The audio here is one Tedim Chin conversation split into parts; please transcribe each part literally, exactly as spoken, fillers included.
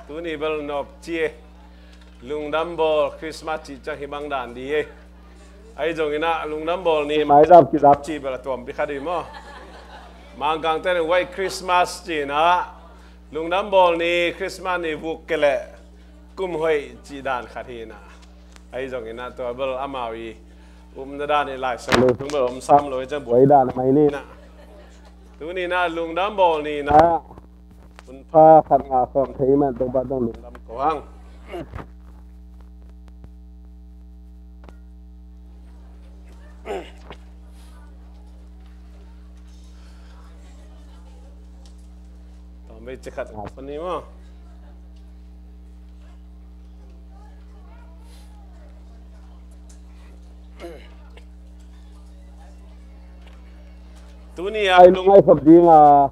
Tuni bel nop ci e. Lungdam bawl Christmas cih ciang hih bang dan di e. Ahi zongin ah lungdam bawl ni maizap kizap cih bel a tuampi kha di maw. Mangkangte in White Christmas ci-in ah lungdam bawl ni, Christmas ni vuk kei leh kum hoih cih dan khat hi-in ah. Ahi zongin ah tua bel amau i upna dan i Lai Siangtho sung bel om sam lo hi ciang buai dan a mai ni-in ah. Tuni-in ah lungdam bawl ni-in ah hunpha khat ngah khawm thei man Topa tungah lungdam ko hang. Tawm vei ci khat ngah pan ni maw. Tuni a i lungngaih khop ding a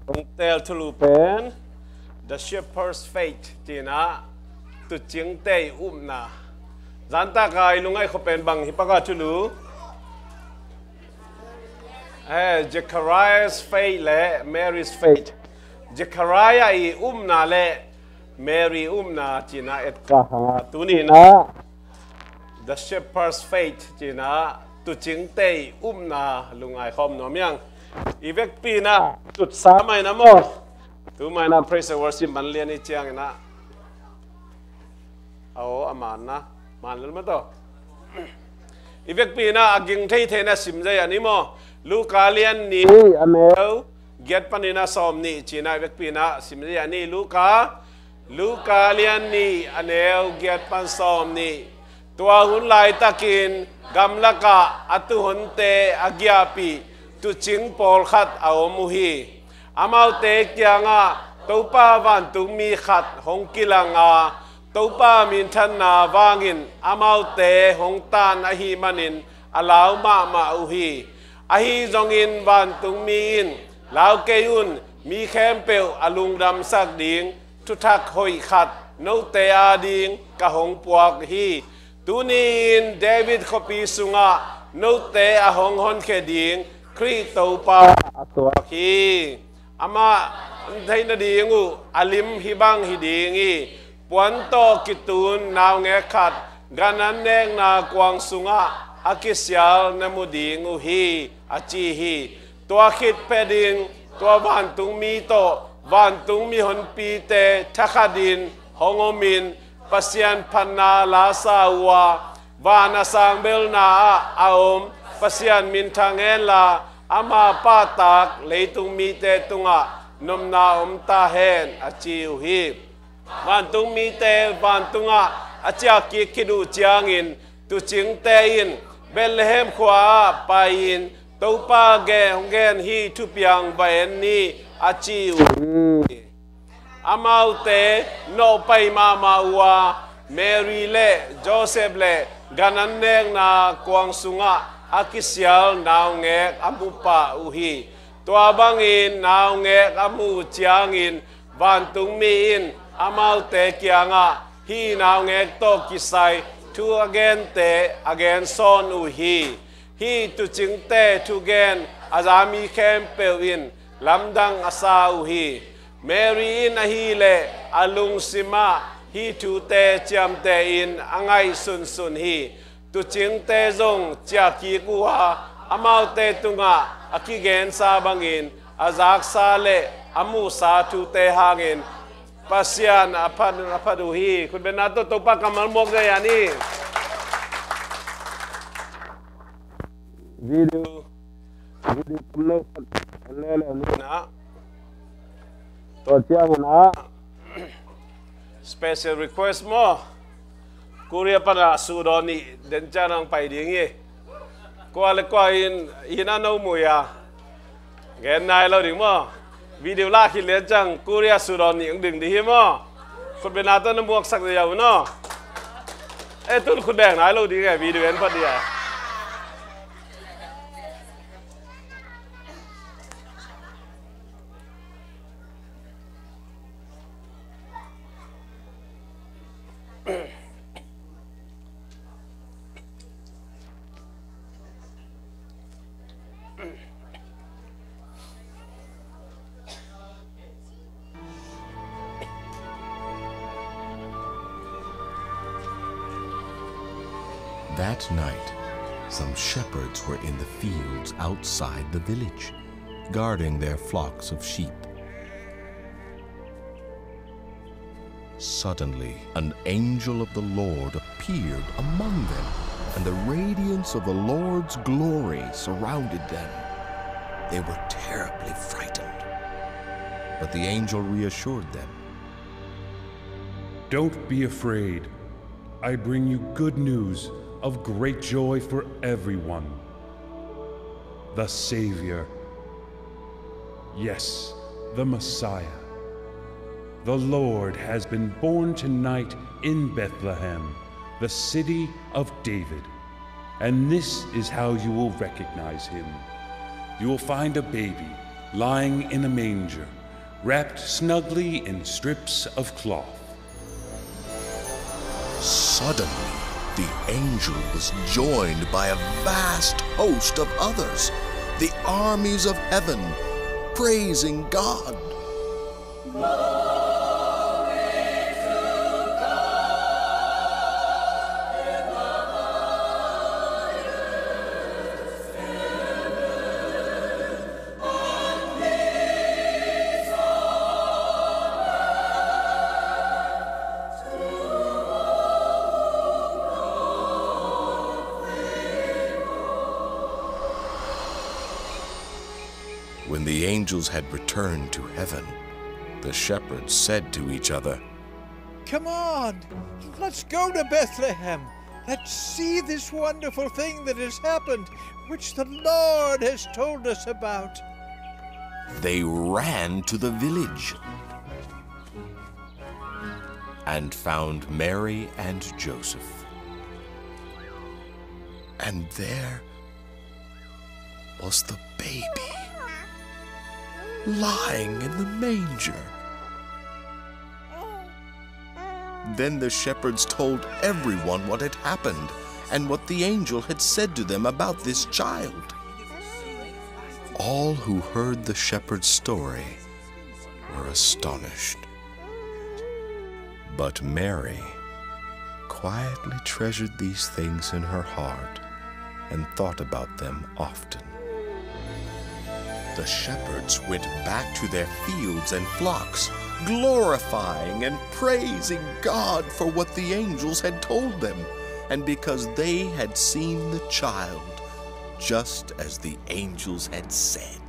hong teel thulu pen The Shepherd's Faith ci-in ah tuucingte i upna. Zan tak a i lungngaih khop pen bang hi pak a thulu? Eh, Zechariah's faith le Mary's faith. Zechariah i upna le Mary upna ci-in ah et ka hang a, tuni-in ah The Shepherd's Faith ci-in ah tuucingte i upna lungngaih khawm nuam hi hang. I vekpi-in ah tutsa mai na maw. Tu mai na praise and worship man lian i ciangin ah, aw, a man na, man lel mah tawh. I vekpi-in ah a ging theithei-in ah sim zia ni maw. Luka lian nih a neu giat panin ah sawm nih ci-in ah i vekpi-in ah sim zia ni. Luka, Luka lian nih a neu giat pan sawm nih. Tua hun laitakin gamlakah a tuuhonte a giahpih tuucing pawlkhat a om uh hi. Amaute kiangah Topa vantungmi khat hong kilang a, Topa minthanna vangin amaute hong tan ahih manin a lau mahmah uh hi. Ahi zongin vantungmi in, "Lau kei un, mi khempeuh a lungdamsak ding thuthak hoih khat note ading ka hong puak hi. Tuni-in David khuapi sungah note a hong honkhia ding Khrih Topa a tuak hi. Amah hon theih nading uh a lim hih bang hi ding hi. Puan tawh kitun naungek khat gan an nekna kuang sungah a kisial na mu ding uh hi," a ci hi. Tua khit phetin tua vantungmi tawh vantung mihonpite thakhatin hong omin Pasian phatna la sa uh a, van a sangbelna ah a om Pasian minthang henla, ama pahtak leitung mite tungah nopna om ta hen, a ci uh hi. Vantung mite vantungah a ciahkik khit uh ciangin tuucingte in Bethlehem khua-ah pai-in Topa gen, hong gen hih thupiang va en ni, a ci uh hi. Amaute nawhpai mahmah uh a, Mary le Joseph le gan an nekna kuang sungah a kisial naungek a mu pah uh hi. Tua bangin naungek a muh uh ciangin vantungmi in amaute kiangah hih naungek tawh kisai thu a gente a gen sawn uh hi. Hih tuucingte thugen a za mi khempeuh in lamdang a sa uh hi. Mary in ahih leh a lungsimah hih thute ciamtehin a ngaihsunsun hi. Tuucingte zong ciahkik uh a, amaute tungah a kigensa bangin a zaksa le a muhsa thute hangin Pasian a phat, a phat uh hi. Khutbetna tawh Topa kammal muak zia ni. Video, video kum lo khat en lele ni na. Tua ciangin ah special request maw. Korea pana sudawn nih den ciang hong pai ding hi. Kua le kua in hih na no mui a gen nai lo ding maw. Video lah khit lian ciang Korea sudawn nih hong ding ding hi maw. Khutbetna tawh na muaksak ding uh no. Eh, tun khutbeng nai lo ding e, video en phot ding e. That night, some shepherds were in the fields outside the village, guarding their flocks of sheep. Suddenly, an angel of the Lord appeared among them, and the radiance of the Lord's glory surrounded them. They were terribly frightened. But the angel reassured them. "Don't be afraid. I bring you good news of great joy for everyone. The Savior, yes, the Messiah, the Lord has been born tonight in Bethlehem, the city of David. And this is how you will recognize him. You will find a baby lying in a manger, wrapped snugly in strips of cloth." Suddenly, the angel was joined by a vast host of others, the armies of heaven, praising God. When the angels had returned to heaven, the shepherds said to each other, "Come on, let's go to Bethlehem. Let's see this wonderful thing that has happened, which the Lord has told us about." They ran to the village and found Mary and Joseph. And there was the baby lying in the manger. Then the shepherds told everyone what had happened and what the angel had said to them about this child. All who heard the shepherd's story were astonished. But Mary quietly treasured these things in her heart and thought about them often. The shepherds went back to their fields and flocks, glorifying and praising God for what the angels had told them, and because they had seen the child, just as the angels had said.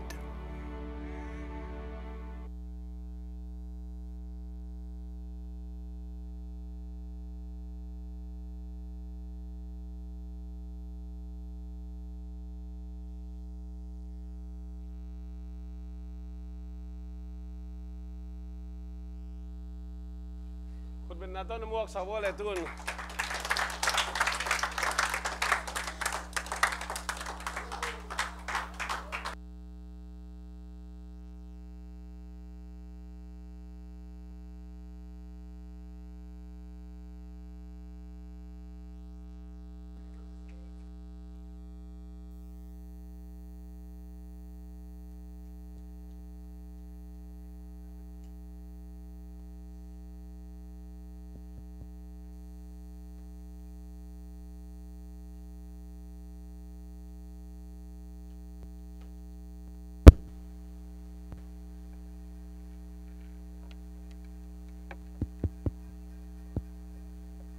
Khutbetna tawh na muak sa ua le tun.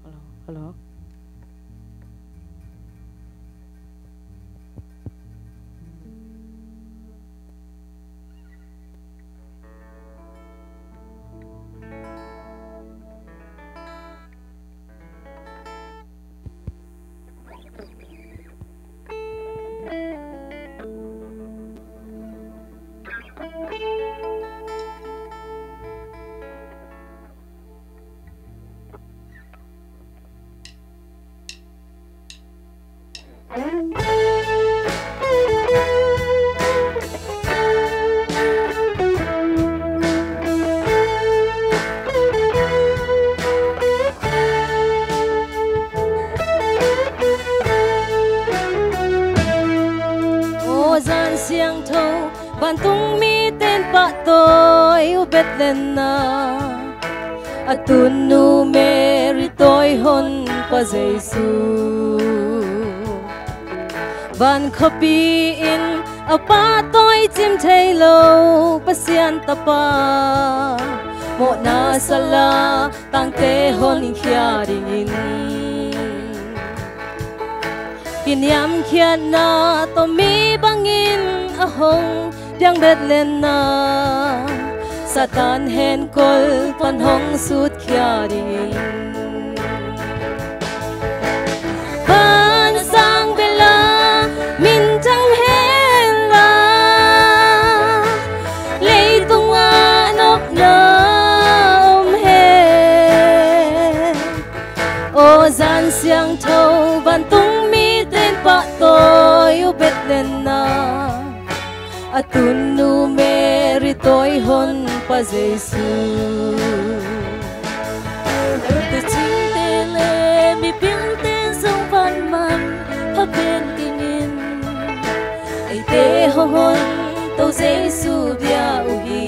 Hello, hello. Aw zan siangtho, vantung mite in pahtawi uh Bethlehem ah, a tunnu Mary tawihonpa Jesu. Van khuapi in a pahtawi cim thei lo Pasian Tapa, mawhna sala tangte honkhia dingin, kiniamkhiatna tawh mi bangin a hong piang Bethlehem na, Satan henkol pan hong sutkhia dingin. Vansang bela minthang henla, leitungah nopna om hen. Aw zan siangtho, vantung mite in pahtawi uh Bethlehem na, a tunnu Mary tawi honpa Jesu. Tuucingte le mipilte zong van manpha pen kingin, eite hong honto Jesu bia uh hi.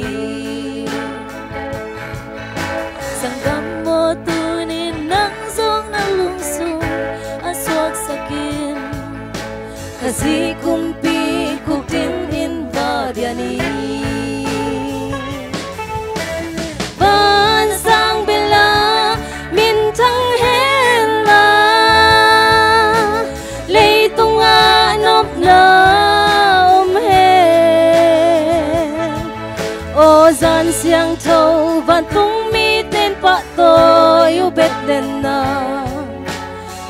Sanggam aw, tuni-in nang zong na lungsung a suaksak in, Khazih kumpi khukdin in va bia ni. Vansang bela minthang henla, leitungah nopna om hen. Aw zan siangtho, vantung mite in pahtawi uh Bethlehem na,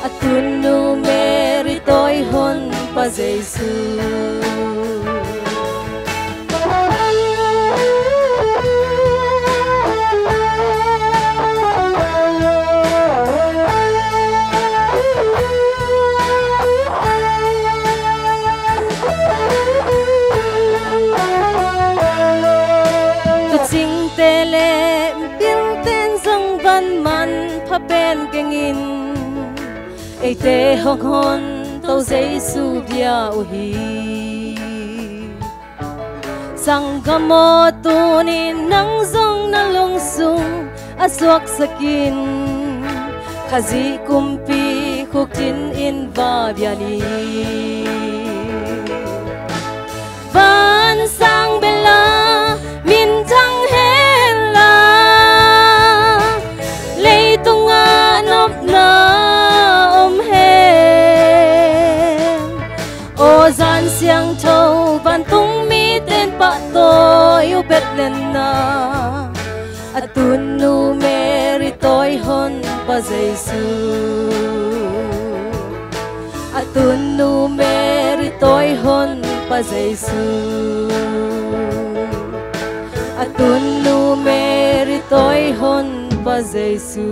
a tunnu Mary tawi honpa Jesu. Tuucingte le mipilte in zong van manpha pen kingin, eite hong honto Jesu bia uh hi. Sanggam aw, tuni-in nang zong na lungsung a suaksak in, Khazih kumpi khukdin in va bia ni. Vansang bela minthang henla, leitungah nopna om hen. Aw zan siangtho, vantung mite in pahtawi uh Bethlehem na, a tunnu Mary tawi honpa Jesu. A tunnu Mary tawi honpa Jesu. A tunnu Mary tawi honpa Jesu.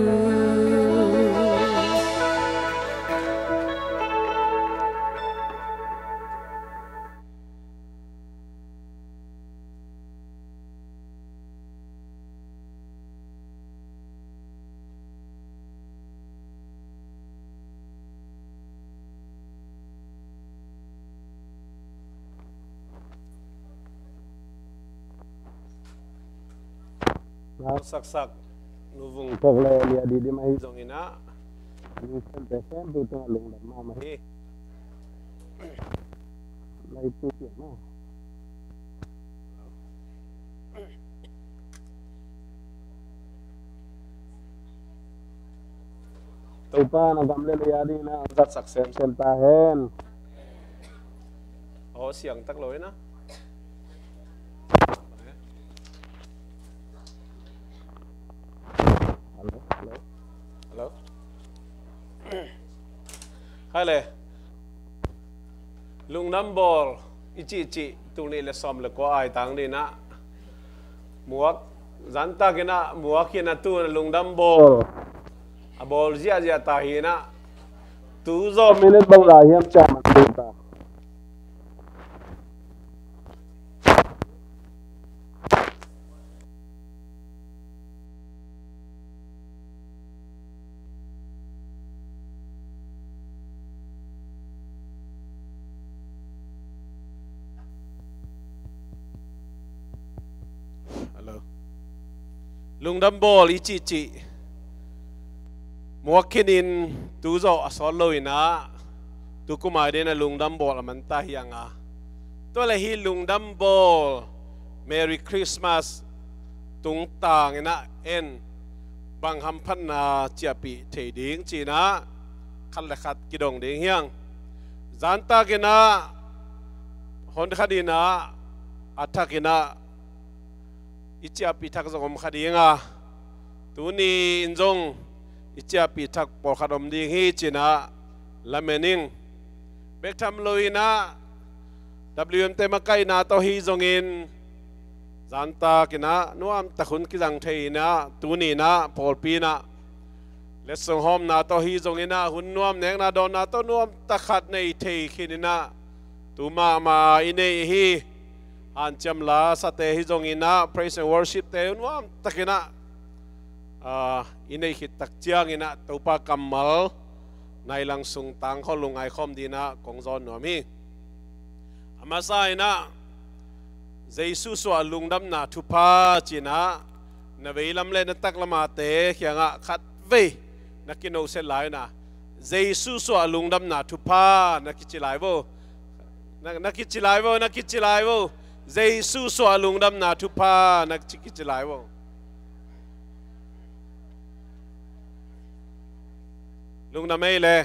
Nau saksak, Nu Vung Pok le Lia Di Dim ahi zongin ah, ning semte semtu tungah lungdam mahmah hi. Lai tu pian maw. Topa na gam le na yadi na zatsak semsem ta hen. Aw siang tak lo hi na. Hello, hello. Hello. Hai le. Lungdam bawl i cihcih tul nih le sawm le kua aitang dinah muak, zantakinah muak hinah tu lungdam bawl a bawl ziahziah ta hinah tu zawh minute bang za hiam ciah man ding ta. Hello. Lungdam bawl i cihcih muak khinin tu zawh a sawt lo inah Tukum a dingin ah lungdam bawl a man ta hi hang a. Tua leh hih lungdam bawl, Merry Christmas tungtang in ah en bang hamphatna ciahpih thei ding ci-in ah khat le khat kidong ding hi hang. Zan tak in ah, hon khat in ah, a thak in ah, i ciahpih thak zong om kha ding a, tuni in zong i ciahpih thak pawlkhat om ding hi ci-in ah lamen ing. Bek tham lo in ah, W M te makaihna tawh hi zongin, zan tak in ah nuam tak hun kizang thei in ah, tuni in ah pawlpi in ah letsong hawmna tawh hi zongin ah, hun nuam, nekna dawnna tawh nuam tak khat nei thei khin in ah, tu mahmah i nei hi. Hanciam la sate hi zongin ah, praise and worship te nuam tak in ah, ah, i neih khit tak ciangin ah, Topa kammal nai lang sung tangkhol lungngai khawm dingin ah kong zawn nuam hi. A masa in ah, Jesu suah lungdamna thupha ci-in ah, na veilam le na taklam a te kiangah khatvei na kinohset lai in ah, Jesu suah lungdamna thupha na kici lai vo. Na, na kici lai vo, na kici lai vo. Jesu suah lungdamna thupha na kici, kici lai vo. Lungdam ei le.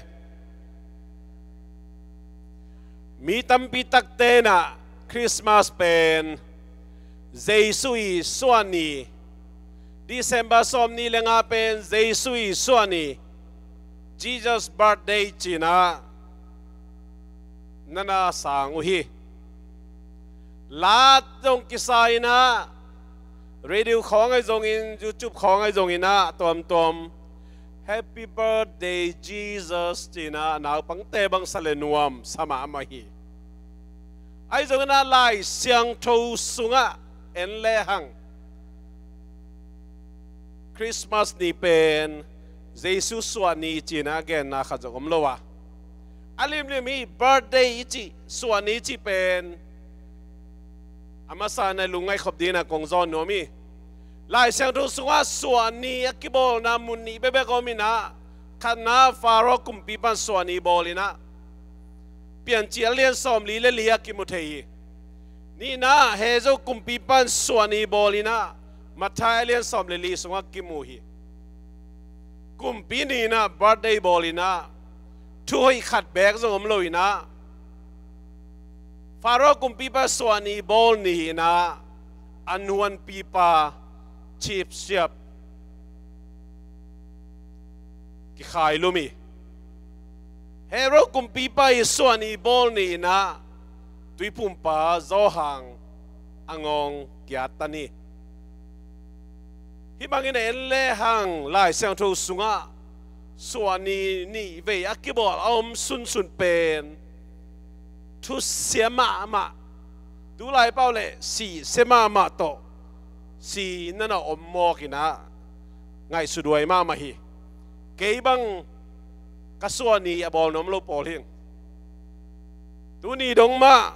Mi tampi takte in ah Christmas pen Jesu i suah ni, December sawmnih le nga pen Jesu i suah ni, Jesus birthday ci-in ah na na sang uh hi. La zong kisa in ah, radio khawng ahi zongin, YouTube khawng ahi zongin ah, tuamtuam Happy Birthday Jesus ci-in ah naupangte bang sa le nuam sa mahmah hi. Ahi zongin ah Lai Siangtho sungah en le hang, Christmas ni pen Jesu suah ni ci-in ah genna khat zong om lo a. A limlim hi, birthday i cih, suah ni cih pen a masa in ah lungngaih khop dingin ah kong zawn nuam hi. Lai Siangtho sungah suah ni a kibawlna mun nih bekbek om in ah, khatna Pharaoh kumpipa'n suah ni bawl in ah, Piancil a lian sawmli le li ah kimu thei hi. Nihna, Herod kumpipa'n suah ni bawl in ah, Matthai a lian sawm le li sungah kimu hi. Kumpi ni in ah birthday bawl in ah, thu hoih khat beek zong om lo in ah, Pharaoh kumpipa suah ni bawl ni in ah, a nuanpipa chief chef kikhailum hi. Herod kumpipa i suah ni bawl ni in ah, tuiphumpa Johan a ngawng kiattan hi. Hih bangin en le hang, Lai Siangtho sungah suah ni nih vei a kibawl a om sunsun pen thusia mahmah, tu laipau le sihsia mahmah tawh si na na om mawk in ah, ngaihsuthuai mahmah hi. Kei bang ka suah ni a bawl nuam lo pawl hi. Tuni dong mah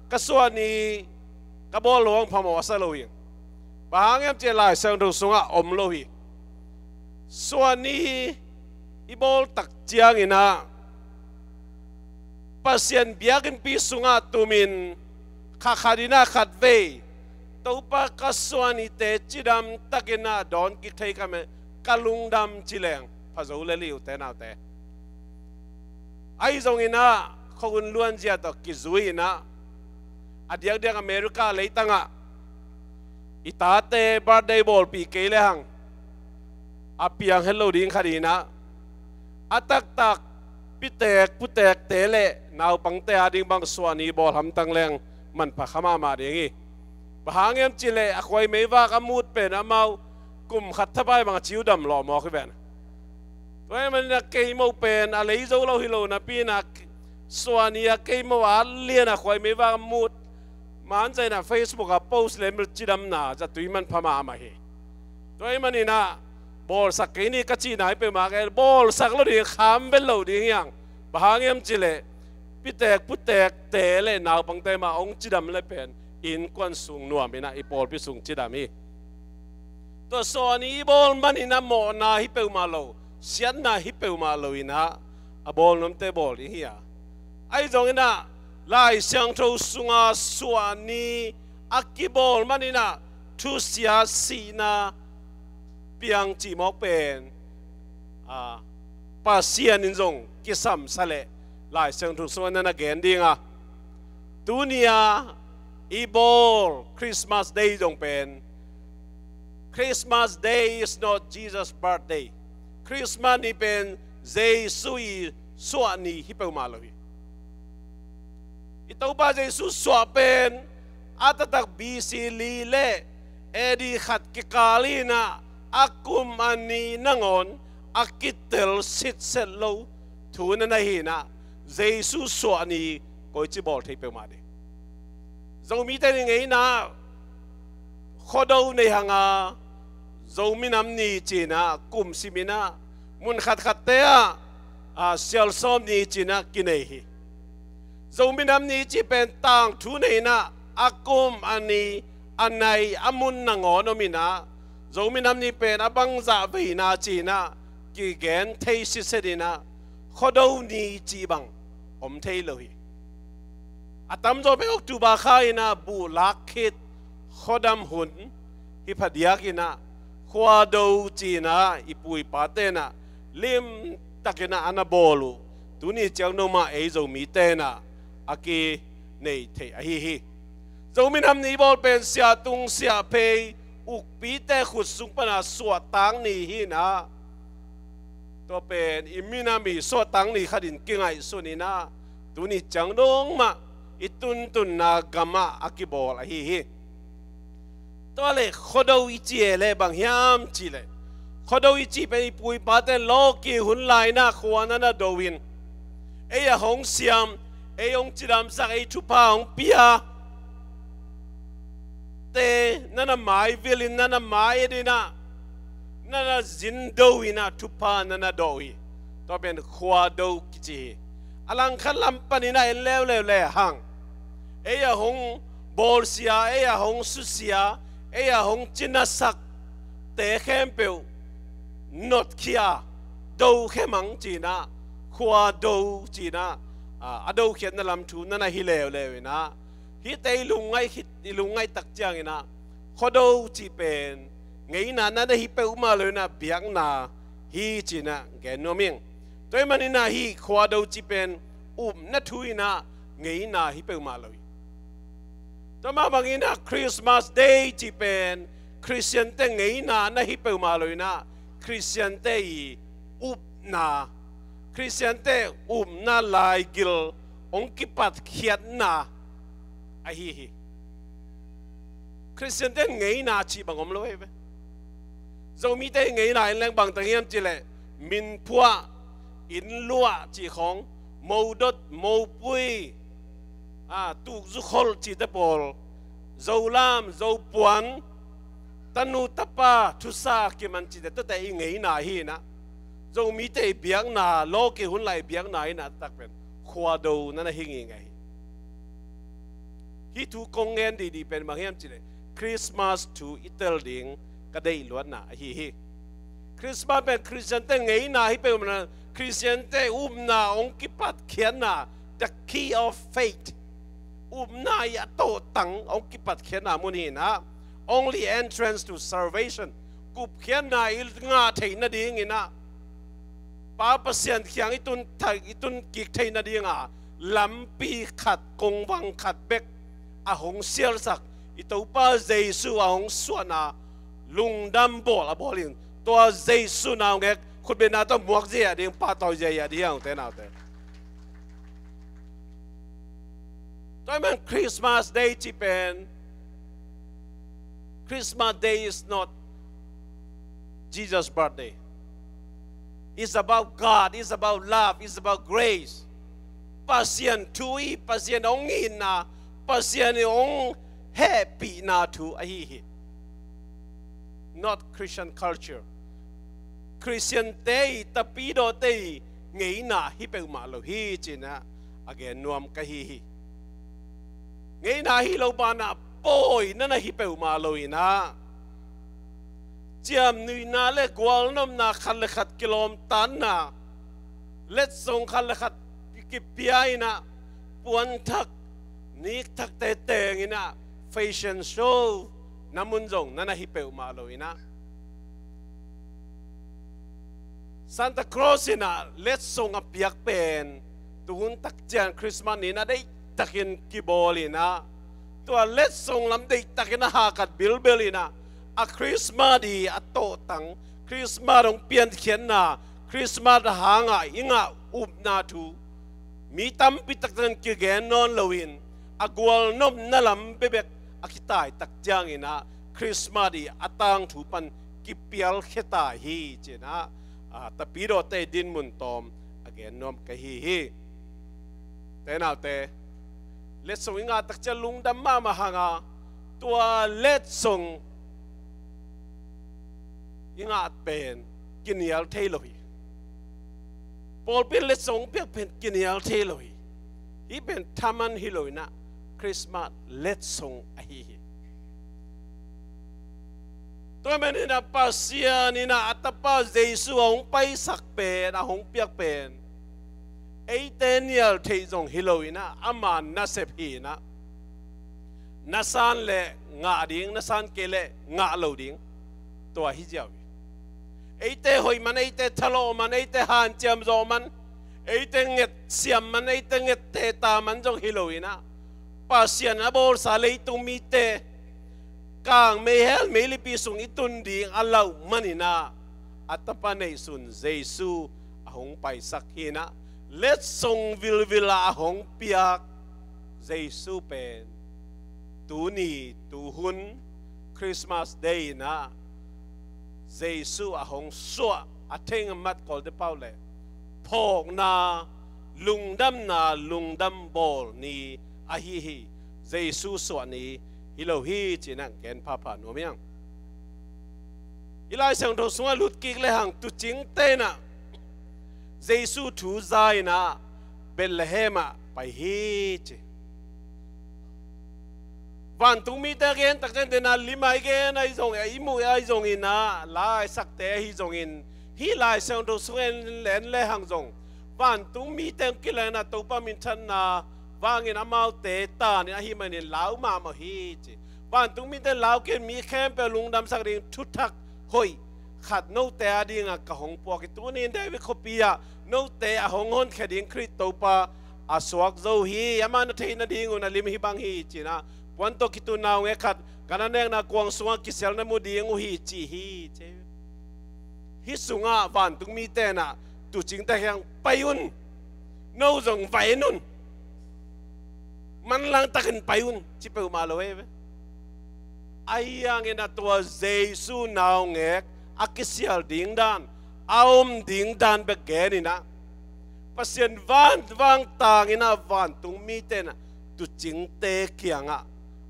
ka suah ni ka bawl lo hang phamawh a sa lo hi. Bang hang hiam cih leh Lai Siangtho sungah om lo hi. Suah ni i bawl tak ciangin ah, Pasian biakinnpi sungah tumin, kha khat in ah khatvei, Topa, ka suah nite cidam takin ah dawn kik thei ka hih manin ka lungdam ci leng pha zo lel hi, ute naute. Ahi zongin ah, khuahun luanzia tawh kizui in ah, a diakdiak America leitangah i tate birthday bawlpih kei le hang, a piang het lo ding khat hi in ah, a taktak pitek putekte le naupangte a ding bang suah ni bawl hamtang leng manpha kha mahmah ding hi. Bang hang hiam cih leh a khuai meivak a mut pen amau kum khat thapai bang a ciu dam lawh mawk hi ven. Tua ahih manin ah kei moh pen a lei zo lo hi lo napi-in ah, suah ni a kei moh a lian a khuai meivak a mut, man zah in ah Facebook ah post le mil cidamna zatui manpha mahmah hi. Tua ahih manin ah bawlsak kei ni ka cihna hi peuhmah, kei bawlsak lo ding, kham vet lo ding hi hang. Bang hang hiam cih leh pitek putekte le naupangte mah hong cidam le pen innkuan sung nuam in ah i pawlpi sung cidam hi. Tua suah ni i bawl manin ah mawhna hi peuhmah lo, siatna hi peuhmah lo in ah, a bawl nuamte bawl ding hi a, Ahi zongin ah Lai Siangtho sunga suah ni a kibawl manin ah thusia sihna piang cih mawk pen, a, Pasian in zong kisamsa leh Lai Siangtho sungah na na gen ding a, tuni-a i bawl Christmas Day zong pen, Christmas Day is not Jesus' birthday. Christmas ni pen Jesu i suah ni hi peuhmah lo hi. I Topa Jesu suah pen a taktak B C li le A D khat kikal in ah a kum a ni nangawn a kitel sitset lo thu na na hi in ah, Jesu suah ni koici bawl thei peuhmah ding. Zomite ni ngeina Khuado nei hang a, Zo minam ni ci-in ah kum sim in ah, mun khatkhatte ah, a, Sialsawm ni ci-in ah kinei hi. Zo minam ni cih pen tangthu nei in ah a kum a ni a nai a mun nangawn om in ah, Zo minam ni pen a bangzah veina ci-in ah kigen thei sitset in ah, Khuado ni cih bang om thei lo hi. A tamzaw pen October kha in ah buh lak khit khuadam hun hi phadiak in ah, Khuado ci-in ah i pu i pate in ah limtak in ah a na bawl uh, tuni ciang no mah ei Zomite in ah a kinei theih ahi hi. Zo minam ni bawl pen Siatung Siahphei ukpite khut sung pan a suahtak ni hi in ah, tua pen i minam i suahtak ni khat in kingaihsun in ah, tuni ciang dong mah i tuntunna gamah a kibawl ahi hi. Tua leh Khuado i ci e leh bang hiam cih leh, Khuado i cih pen i pu i pate lawki hun lai in ah khua na na do in, ei a hong siam, ei hong cidamsak, ei thupha hong pia te na na maivil in, na na mai-et in ah, na na zin do in ah thupha na na do uh hi. Tua pen Khuado kici hi. A langkhat lam pan in ah en leuleu le hang, ei a hong bawlsia, ei a hong susia, ei a hong cinasakte khempeuh notkhia, dokhia mang ci-in ah, Khuado ci-in ah, a, a dokhiatna lam thu na na hi leuleu in ah, hihte i lungngaih khit, i lungngaih tak ciangin ah, Khuado cih pen ngeina na na hi peuhmah lo in ah, biakna hi ci-in ah gen nuam ing. Tua ahih manin ah hih Khuado cih pen upna thu in ah ngeina hi peuhmah lo hi. Tua mah bangin ah Christmas Day cih pen Khristiante ngeina na hi peuhmah lo in ah, Khristiante i upna, Khristiante upna laigil hong kipatkhiatna ahi hi. Khristiante ngeina cih bang om lo hi ve. Zomite ngeina en leng bang tang hiam cih leh, minphuah, innluah cih khawng, modot, mopui, a, tukzukholh cihte pawl, zolam, zopuan, tanu tapa thusa kiman cihte, tuate i ngeina hi in ah, Zomite i biakna, lawki hun lai i biakna hi in ah, a taktak pen Khuado na na hi ngei ngei hi. Hih thu kong ngen dihdih pen bang hiam cih leh, Christmas thu i tel ding ka deih luatna ahi hi. Christmas pen Khristiante ngeina hi peuhmah lo in ah, Khristiante upna hong kipatkhiatna, the key of faith, upna i a tawhtang hong kipatkhiatna mun hi in ah, only entrance to salvation, kupkhiatna i ngah theih nading in ah, Pa Pasian kiang i tun thei, i tun kik theih nading a lampi khat, kongvang khat bek a hong sialsak, i Topa Jesu a hong suahna lungdam bawl a bawl in, tua Jesu naungek khutbetna tawh muak ziahziah ding, pahtawi ziahziah ding, ute naute. Tua ahih manin Christmas Day cih pen, Christmas Day is not Jesus' birthday. It's about God, it's about love, it's about grace. Pasian thu hi, Pasian hong itna, Pasian hong hehpihna thu ahi hi. Not Christian culture. Khristiante i, tapidawte i ngeina hi peuhmah lo hi ci-in ah a gen nuam ka hi hi. Ngeina hi lo banah pawi na na hi peuhmah lo in ah, ciamnuihna le gualnopna, khat le khat kilawmtatna, letsong khat le khat kipia in ah, puanthak, nikthakte teng in ah fashion show na mun zong na na hi peuhmah lo in ah, Santa Claus in ah letsong a piak pen tuhun takciang Christmas ni-in a deihtakin kibawl in ah, tua letsong lam deihtakin a hakat bilbel in ah, a Christmas i a tawhtang, Christmas hong piankhiatna, Christmas hangah i ngah upna thu mi tampi takte in kigen nawn loin, a gualnopna lam bekbek a kitai takciangin ah Christmas i a tangthu pan kipialkhia ta hi ci-in ah, a, tapidawte dinmun tawm a gen nuam ka hi hi. Te naute, letsong i ngah takciang lungdam mahmah hang a, tua letsong i ngah pen kinial thei lo hi. Pawlpi in letsong piak pen kinial thei lo hi. Hih pen thaman hi lo in ah Christmas letsong ahi hi. Tua manin ah Pasian in ah a tapa Jesu a hong paisak pen, a hong piak pen, eite nial theih zong hi lo in ah, ama nasep hi in ah, na san leh ngah ding, na san kei leh ngah lo ding, tua hi ziau hi. Eite hoih man, eite thalawh man, eite hanciam zawh man, eite nget siam man, eite nget teta man zong hi lo in ah, Pasian a bawlsa leitung mite kang meihel meilipi sung i tun ding a lauh manin ah, a tapa neihsun Jesu a hong paisak hi in ah, letsong vilvil ah a hong piak Jesu pen tuni tuhun Christmas Day in ah Jesu a hong suah a theng a mat kawlte pau leh phawkna, lungdamna, lungdam bawl ni ahi hi. Jesu suah ni hi lo hi ci-in ah gen phapha nuam ing. I Lai Siangtho sungah lut kik lehang tuucingte in ah Jesu thu za in ah Bethlehem ah pai hi ci. Vantung mite a gen takciang den a lim a i gen ahi zong, i muh ahi zongin ah, la a i sakte ahi zongin, hih Lai Siangtho sung en len lehang zong vantung mite hong kilak in ah Topa minthanna vangin amaute tan in ahih manin lau mahmah hi ci. Vantung mite in lau kei in mi khempeuh lungdamsak ding thuthak hoih khat note a dingah ka hong puak hi. Tuni in David khuapi ah note a hong honkhia ding Khrih Topa a suak zo hi. Amah na theih nadingun a lim hih bang hi ci-in ah, puan tawh kitun naungek khat, gan a nekna kuang sungah kisial na mu ding uh hi ci hi ci. Hih sungah vantung mite in ah tuucingte kiang pai un, no zong va en un, manlang takin pai un ci peuhmah lo hi ve. Ahi hangin ah tua Jesu naungek a kisial ding dan, a om ding dan bek gen in ah, Pasian van vangtang in ah vantung mite in ah tuucingte kiangah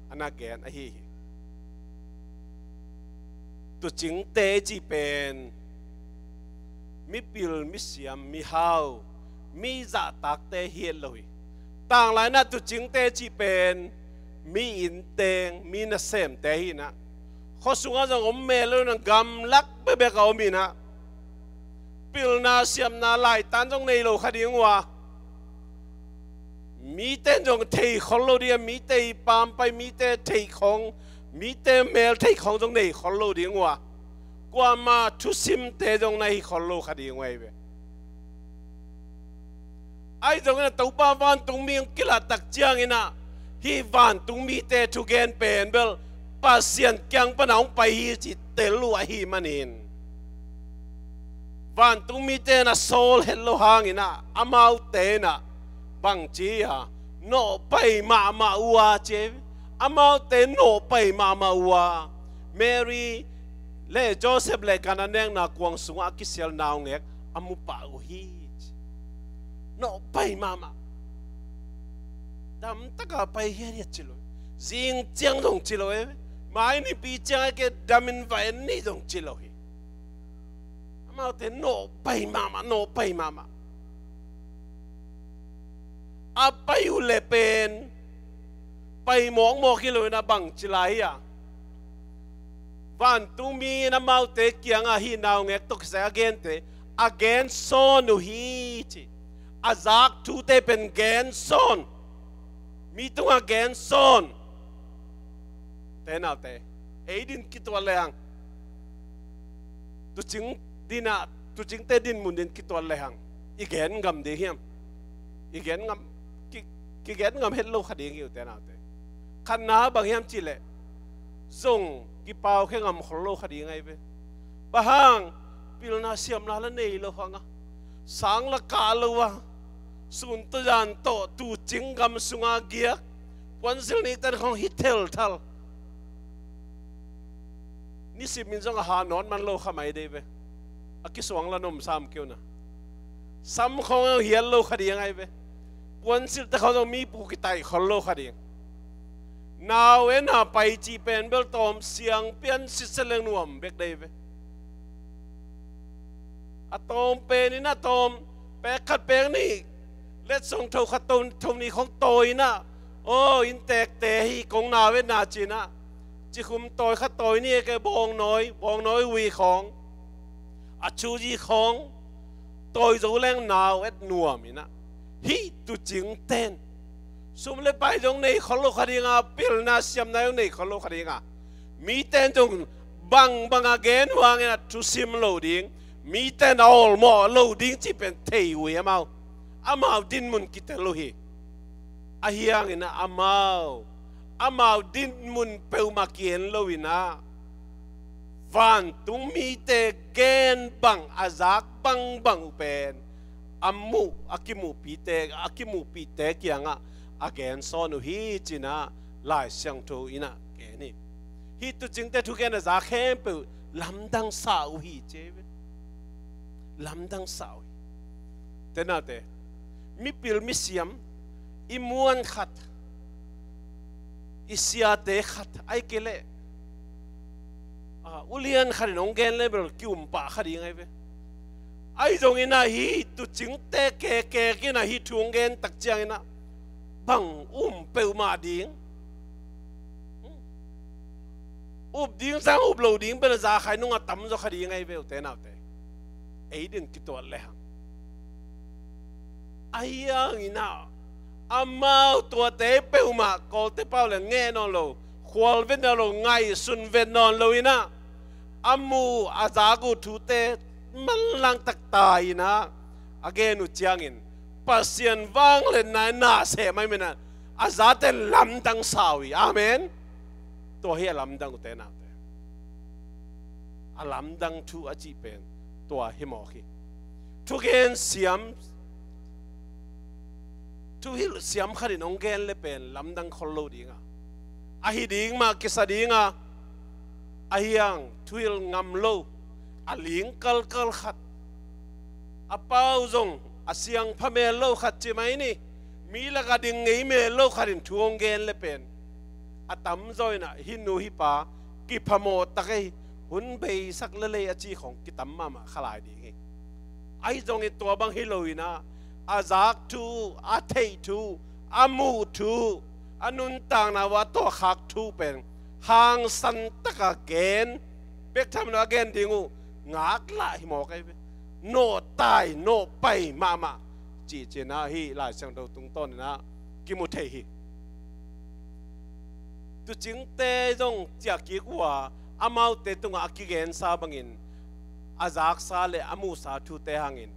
a na gen ahi hi. Tuucingte i cih pen mipil, misiam, mihau, mi zahtakte hi het lo hi. Tanglai in ah tuucingte i cih pen mi innteng, mi nasemte hi in ah, khua sungah zong om mel lo in ah, gamlak bekbek a om in ah, pilna siamna laitan zong nei lo kha ding uh a, mite in zong thei khol lo ding a, mite i pampai, mite theih khong, mite mel theih khong zong nei khol lo ding uh a, kuama thusimte zong na hi khol lo kha ding uh ahi ve. Ahi zongin ah Topa vantung mi hong kilat takciangin ah, hih vantung mite thugen pen bel Pasian kiang pan a hong pai hi cih tel uh ahih manin, vantung mite in a sawl het lo hangin ah, amaute in ah bangci a nawhpai mahmah uh a ci. Amaute nawhpai mahmah uh a, Mary le Joseph le gan a nekna kuang sungah a kisial naungek a mu pah uh hi ci. Nawhpai mahmah. Damtaka pai hiathiat ci lo hi. Zing ciang zong ci lo hi. Mai nipi ciang a ke damin va en ni zong ci lo hi. Amaute nawhpai mahmah, nawhpai mahmah. A pai uh le pen pai mawkmawk hi lo in ah bangci lai hi a, vantungmi in amaute kiangah hih naungek tawh kisai a gente a gensawn uh hi ci. A zak thute pen gensawn. Mi tungah gen sawn. Te naute, ei din kituat lehang, tucing dinah, tucingte dinmun din kituat lehang, i gen ngam ding hiam? I gen ngam, ki, kigen ngam het lo kha ding hi uh, te naute. Khatna bang hiam cihleh, zong kipau khia ngam khol lo kha ding ahi ve. Bang hang? Pilna siamna la nei lo hang a, sang la kah lo a, sun tawh zan tawh tucing gam sunga giak, puansilh nihte khawng hi thelthal. Nisimin zong a ha nawn man lo kha mai dei ve. A kisuang la nom sam keu na. Sam khawng hial lo kha ding ahi ve. Puansilhte khawng zong mi pu kitaih khol lo kha ding. Nau en a pai cih pen bel tawm siang pian sitset leng nuam bek dei ve. A tawm pen in a tawm, pek khat pek nih, letsong tho khat tho, tho nih khawng tawi in a, aw, inntekte hi kong nau en a ci in a, cikhum tawi khat tawi nih e ke bawngnawi, bawngnawi ui khawng, a chu zi khawng tawi zo leng nau et nuam in a. Hih tucingten sum le pai zong nei khol lo kha ding a, pilna siamna zong nei khol lo kha ding a, mite zong bangbang a gen uh hangin a thusim lo ding, mite na awlmawh lo ding cih pen thei uh hi amau. Amau dinmun kitel uh hi. Ahi hangin a amau, amau dinmun peuhmah ki-en lo in a, vantung mite gen bang, a zak bangbang uh pen a muh, a kimuhpihte, a kimuhpihte kiangah a gen sawn uh hi ci in a, Lai Siangtho in a gen hi. Hih tucingte thugen a zak khempeuh lamdang sa uh hi ci hi ve. Lamdang sa uh hi. Te naute, mipil misiam, i muan khat, i siate khat, ahih kei leh, ah, ulian khat in hong gen le bel ki-um pah kha ding ahi ve. Ahi zongin a hih tucingte kekek in a hih thu hong gen tak ciangin a, bang um peuhmah ding. Up ding sang up lo ding pen a za khai nung a tamzaw kha ding ahi ve uh, te naute. Ei din kituat lehang. Ahi hangin a, amau tuate peuhmah Kawlte pau le ngeh nawn lo, khual vet nawn lo, ngaihsun vet nawn lo in a, a muh a zak uh thute manlang tak tai in a, a gen uh ciangin Pasian vangliatna in na seh mai men a, a zate lamdang sa uh hi. Amen. Tua hi a lamdang uh, te naute. A lamdang thu a cih pen tua hi mawk hi. Thugen siam, thuhilh siam khat in hong gen le pen lamdang khol lo ding a, ahi ding mah kisa ding a, ahi hang thuhilh ngam lo, a ling kalkal khat, a pau zong a siangpha mel lo khat ci mai ni, mi lakah ding ngei mel lo khat in thu hong gen le pen a tamzaw in a, hih nu hih pa kiphamawh tak ei, hun beisak lel ei a ci khawng kitam mahmah kha lai ding hi. Ahi zongin tua bang hi lo in a, a zak thu, a theih thu, a muh thu, a nuntakna uh a tuahkhak thu pen hangsan taka gen, bek tham lo a gen ding uh ngaklah hi mawk ahi ve. Nawhtai, nawhpai mahmah cih ci in a, hih Lai Siangtho tungtawn in a kimu thei hi. Tucingte zong ciahkik uh a, amaute tungah a kigensa bangin a zaksa le a muhsa thute hangin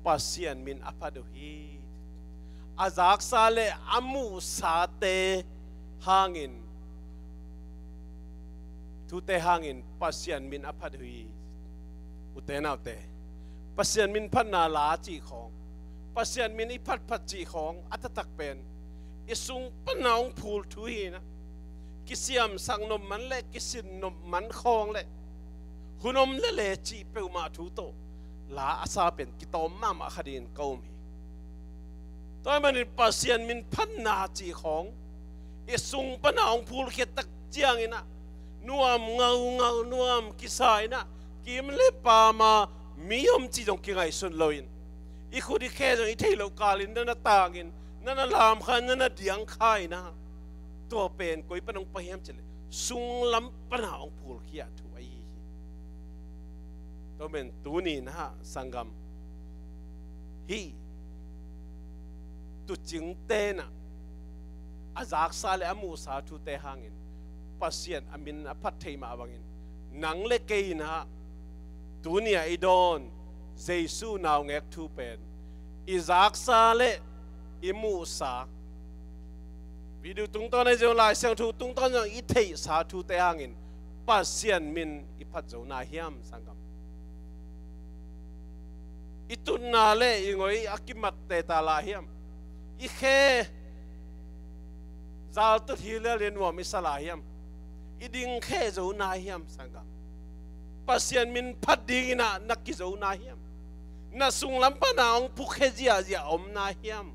Pasian min a phat uh hi. A zaksa le a muhsate hangin, thute hangin Pasian min a phat uh hi. Ute naute, Pasian min phatna la cih khawng, Pasian min i phatphat cih khawng a taktak pen i sung pana hong phul thu hi in a, kisiamsak nop man le kisin nop man khawng le hun om lele cih peuhmah thu tawh la a sa pen kitawm mahmah kha dingin ka um hi. Tua ahih manin Pasian min phatna cih khawng i sung pana hong phulkhiat tak ciangin a, nuam ngaungau, nuam kisa in a, kim le pam a mi om cih zong kingaihsun loin, i khut i khe zong i theih loh kalin na na tangin, na na lam kha, na na diang kha in a, tua pen koi pan hong pai hiam cih leh sunglam pana hong phulkhia thu ahi hi. Tua men tuni in a, sanggam, hih tucingte in a, a zaksa le a muhsa thute hangin Pasian a min a phat thei mah bangin, nang le kei in ah tuni-a i dawn Jesu naungek thu pen i zaksa le i muhsa, video tungtawn ahi zong, Lai Siangtho tungtawn zong i theihsa thute hangin Pasian min i phat zo na hiam, sanggam? I tutna le i ngoi a kimatte ta lai hiam? I khe zaltut hi lial in nuam i sa lai hiam? I ding khe zo na hiam, sanggam? Pasian min phat dingin ah na kizo na hiam? Na sunglam pan a hong phukhe ziahziah om na hiam?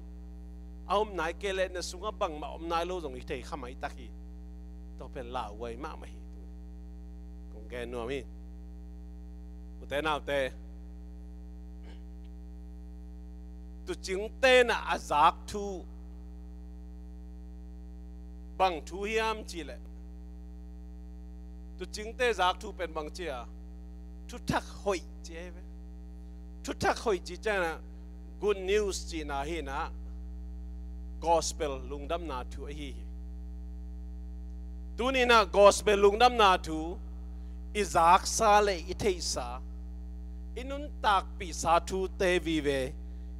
A om nai kei leh na sungah bangmah om nai lo zong i thei kha mai tak hi. Tua pen lauhuai mahmah hi. Kong gen nuam hi. Ute naute, tuucingte in ah a zak thu bang thu hiam cih leh, tuucingte zak thu pen bang ci a, thuthak hoih ci ahi ve. Thuthak hoih cih ciangin ah good news cihna hi in ah, gospel lungdamna thu ahi hi. Tuni in ah gospel lungdamna thu i zaksa le i theihsa, i nuntakpihsa thute vive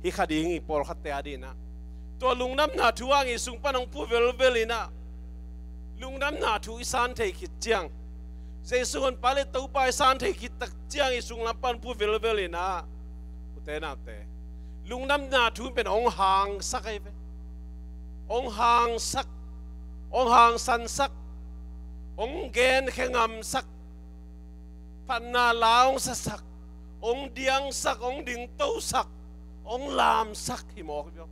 hi kha ding hi, pawlkhatte adingin ah. Tua lungdamna thu hang i sung pan hong phu velvel in ah, lungdamna thu i san thei khit ciang, Jesu Honpa le Topa i san thei khit tak ciang i sunglam pan phu velvel in ah, ute naute, lungdamna thu pen hong hangsak ahi ve. Hong hangsak, hong hangsansak, hong genkhe ngamsak, phatna la hong sasak, hong diangsak, hong dingtosak, hong lamsak hi mawk hi bia.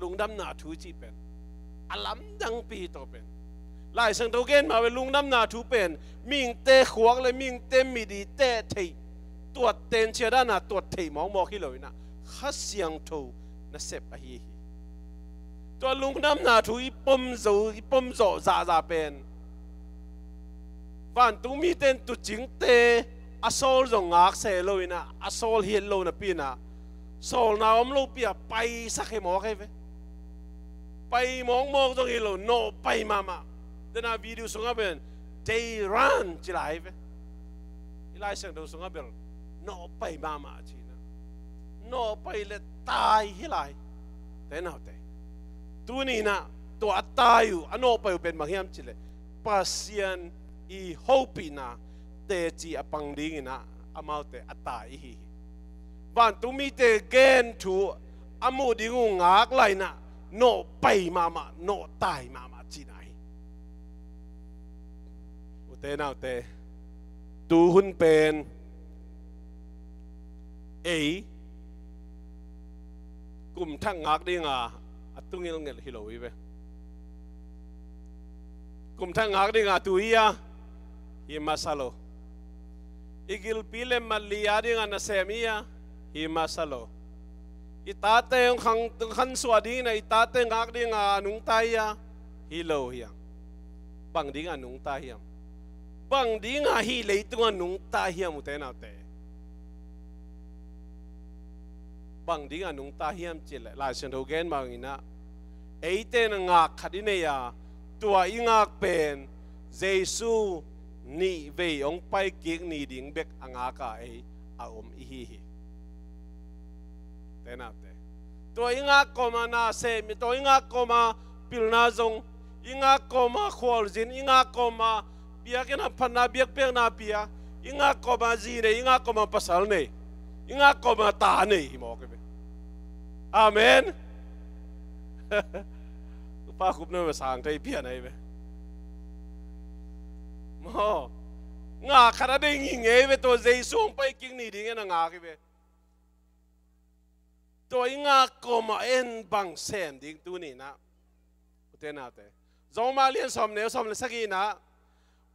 Lungdamna thu cih pen a lamdangpi hi. Tua pen Lai Siangtho gen mah ve, lungdamna thu pen mihingte khuak le mihingte mit i teh theih, tuat tencia dan a tuat theih mawkmawk hi lo in ah, Kha Siangtho nasep ahi hi. Tua lungdamna thu i pom zo, i pom zawh zahzah pen vantung mite in tuucingte a sawl zong ngak se lo in ah, a sawl hi lo napi in ah, sawlna om lopi a paisak hi mawk ahi ve. Pai mawkmawk zong hi lo, nawh pai mahmah. Dena video sungah bel, they run ci lai hi ve. I Lai Siangtho sungah bel, nawh pai mahmah ci in ah, nawh pai le tai hi lai. Ute naute, tuni in ah tua a tai uh, a nawh pai uh pen bang hiam cih leh, Pasian i hopihna teci a pang dingin ah amaute a tai i hi hi. Vantung mite gen thu a muh ding uh ngak lai in ah, nawh pai mahmah, nawh tai mahmah cihna hi. Ute naute, tuhun pen ei kum thak ngak dinga a tungil ngelh hi lo hi ve. Kum thak ngak dinga tu hi a, hi masa lo. I gilpi le matli a dinga nasem hi a, hi masa lo. I tate hong khang, hong khansuah dingin ah i tate ngak dinga nungta hi a, hi lo hi a. Bang dinga nungta hiam? Bang dinga hih leitungah nungta hiam, ute naute? Bang dinga nungta hiam cih leh, Lai Siangtho gen bangin ah, eite in ngak khat i nei a, tua i ngak pen Jesu nih vei hong paikik ni ding bek a ngak a, ei a om i hi hi. Ute naute, tua i ngak kawma na sem, tua i ngak kawma pilna zong, i ngak kawma khualzin, i ngak kawma biakinn hamphatna, biakpiakna pia, i ngak kawma zi nei, i ngak kawma pasal nei, i ngak kawma ta nei hi mawk hi ve. Amen. Upa Khup na sang thei pian ahi ve. Maw, ngak khat a ding hi ngei ve, tua Jesu hong paikik ni dingin a ngak hi ve. Tua i ngak kawmah en bang sem ding tuni in ah, ute naute? Rom mah lian sawm neu sawm le sagih in ah,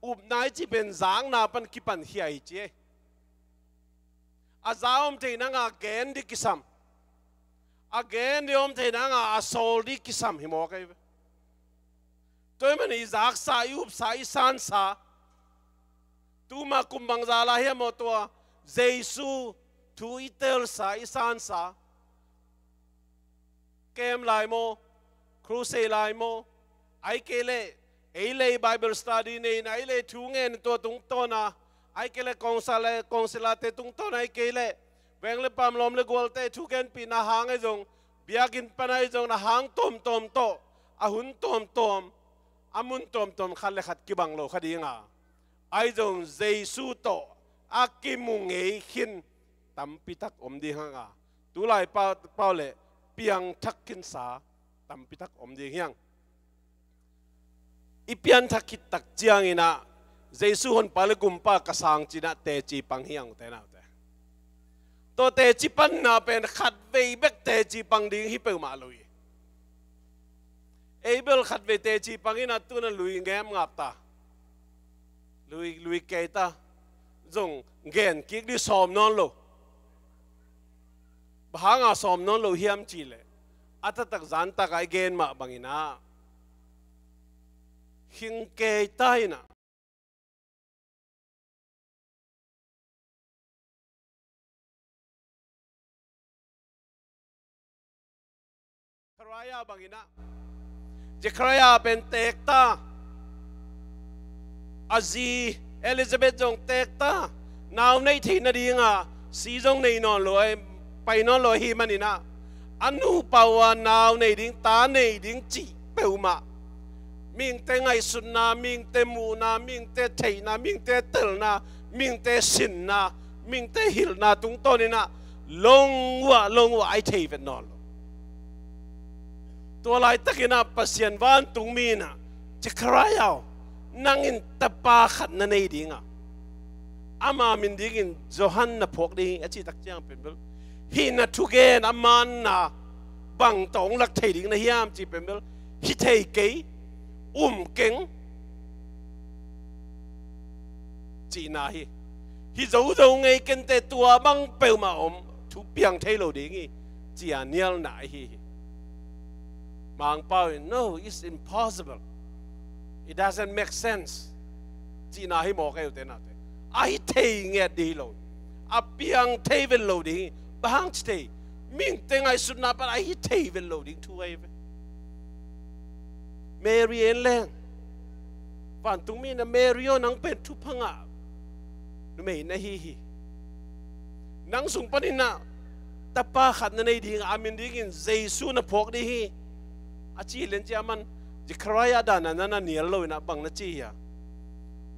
upna i cih pen zakna pan kipankhia hi ci e. A za om theih nanga gen ding kisam, a gen ding om theih nanga a sawl ding kisam hi mawk ahi ve. Tua ahih manin i zaksa, i upsa, i sansa, tuma kum bangzah lai hiam maw, tua Jesu thu i telsa, i sansa, kem lai maw, Crusade lai maw? Ahih kei leh ei leh Bible study nei in, ahih leh thu ngen tua tungtawn a, ahih kei leh kawngsal le kawngsilate tungtawn a, ahih kei leh veng le paam, lawm le gualte thu genpihna hang ahi zong, biakinn pan ahi zong, na hang tuamtuam tawh, a hun tuamtuam, a mun tuamtuam khat le khat kibang lo kha ding a, ahi zong Jesu tawh a kimu ngei khin tampi tak om ding hang a, tulai pau, pau leh piangthak khinsa tampi tak om ding hi hang. I pianthak khit tak ciangin ah, Jesu honpa le gumpa ka sang ci-in ah teci pang hi hang, ute naute. Tua teci panna pen khatvei bek teci pang ding hi peuhmah lo hi. Ei bel khatvei teci pang in ah, tu-in ah lui ngem ngap ta. Lui, lui kei ta. Zong gen kik ding sawm nawn lo. Bang hanga sawm nawn lo hiam cih leh, a taktak zantak a i gen mah bangin ah, hing kei ta in ah. Zechariah bangin ah, Zechariah pen teek ta. A zi Elizabeth zong teek ta. Nau neih theih nading a si zong nei nawn lo, pai nawn lo ahih manin ah, a nupa uh a nau nei ding, ta nei ding cih peuhmah, mihingte ngaihsutna, mihingte muhna, mihingte theihna, mihingte telna, mihingte sinna, mihingte hilhna tungtawnin ah, lawng uh ah, lawng uh ah a thei vet nawn lo. Tua laitakin ah Pasian vantungmi in ah, Zechariah aw, nang in tapa khat na nei ding a, ama min dingin Johan na phuak ding hi, a cih tak ciang pen bel, hih na thugen a manna bang tawh hong lak thei ding na hiam cih pen bel, hi thei kei, um keng, cihna hi. Hi zozo ngei kenteh, tua bang peuhmah om, thu piang thei lo ding hi, ci-a nialna ahi hi. Mangpau in, "No, it's impossible. It doesn't make sense," cihna hi mawk ei, ute naute. A hi thei ngiat ding hi lo. A piang thei vet lo ding hi. Bang hang ci thei? Mihingte ngaihsutna pan a hi thei vet lo ding thu ahi ve. Mary en leng, vantungmi in ah, "Mary aw, nang pen thupha ngah numei na hi hi. Nang sung panin ah tapa khat na nei ding a, a min dingin Jesu na phuak ding hi," a cih lianciah, aman Zechariah dan a na nial lo in ah, bang na ci hia?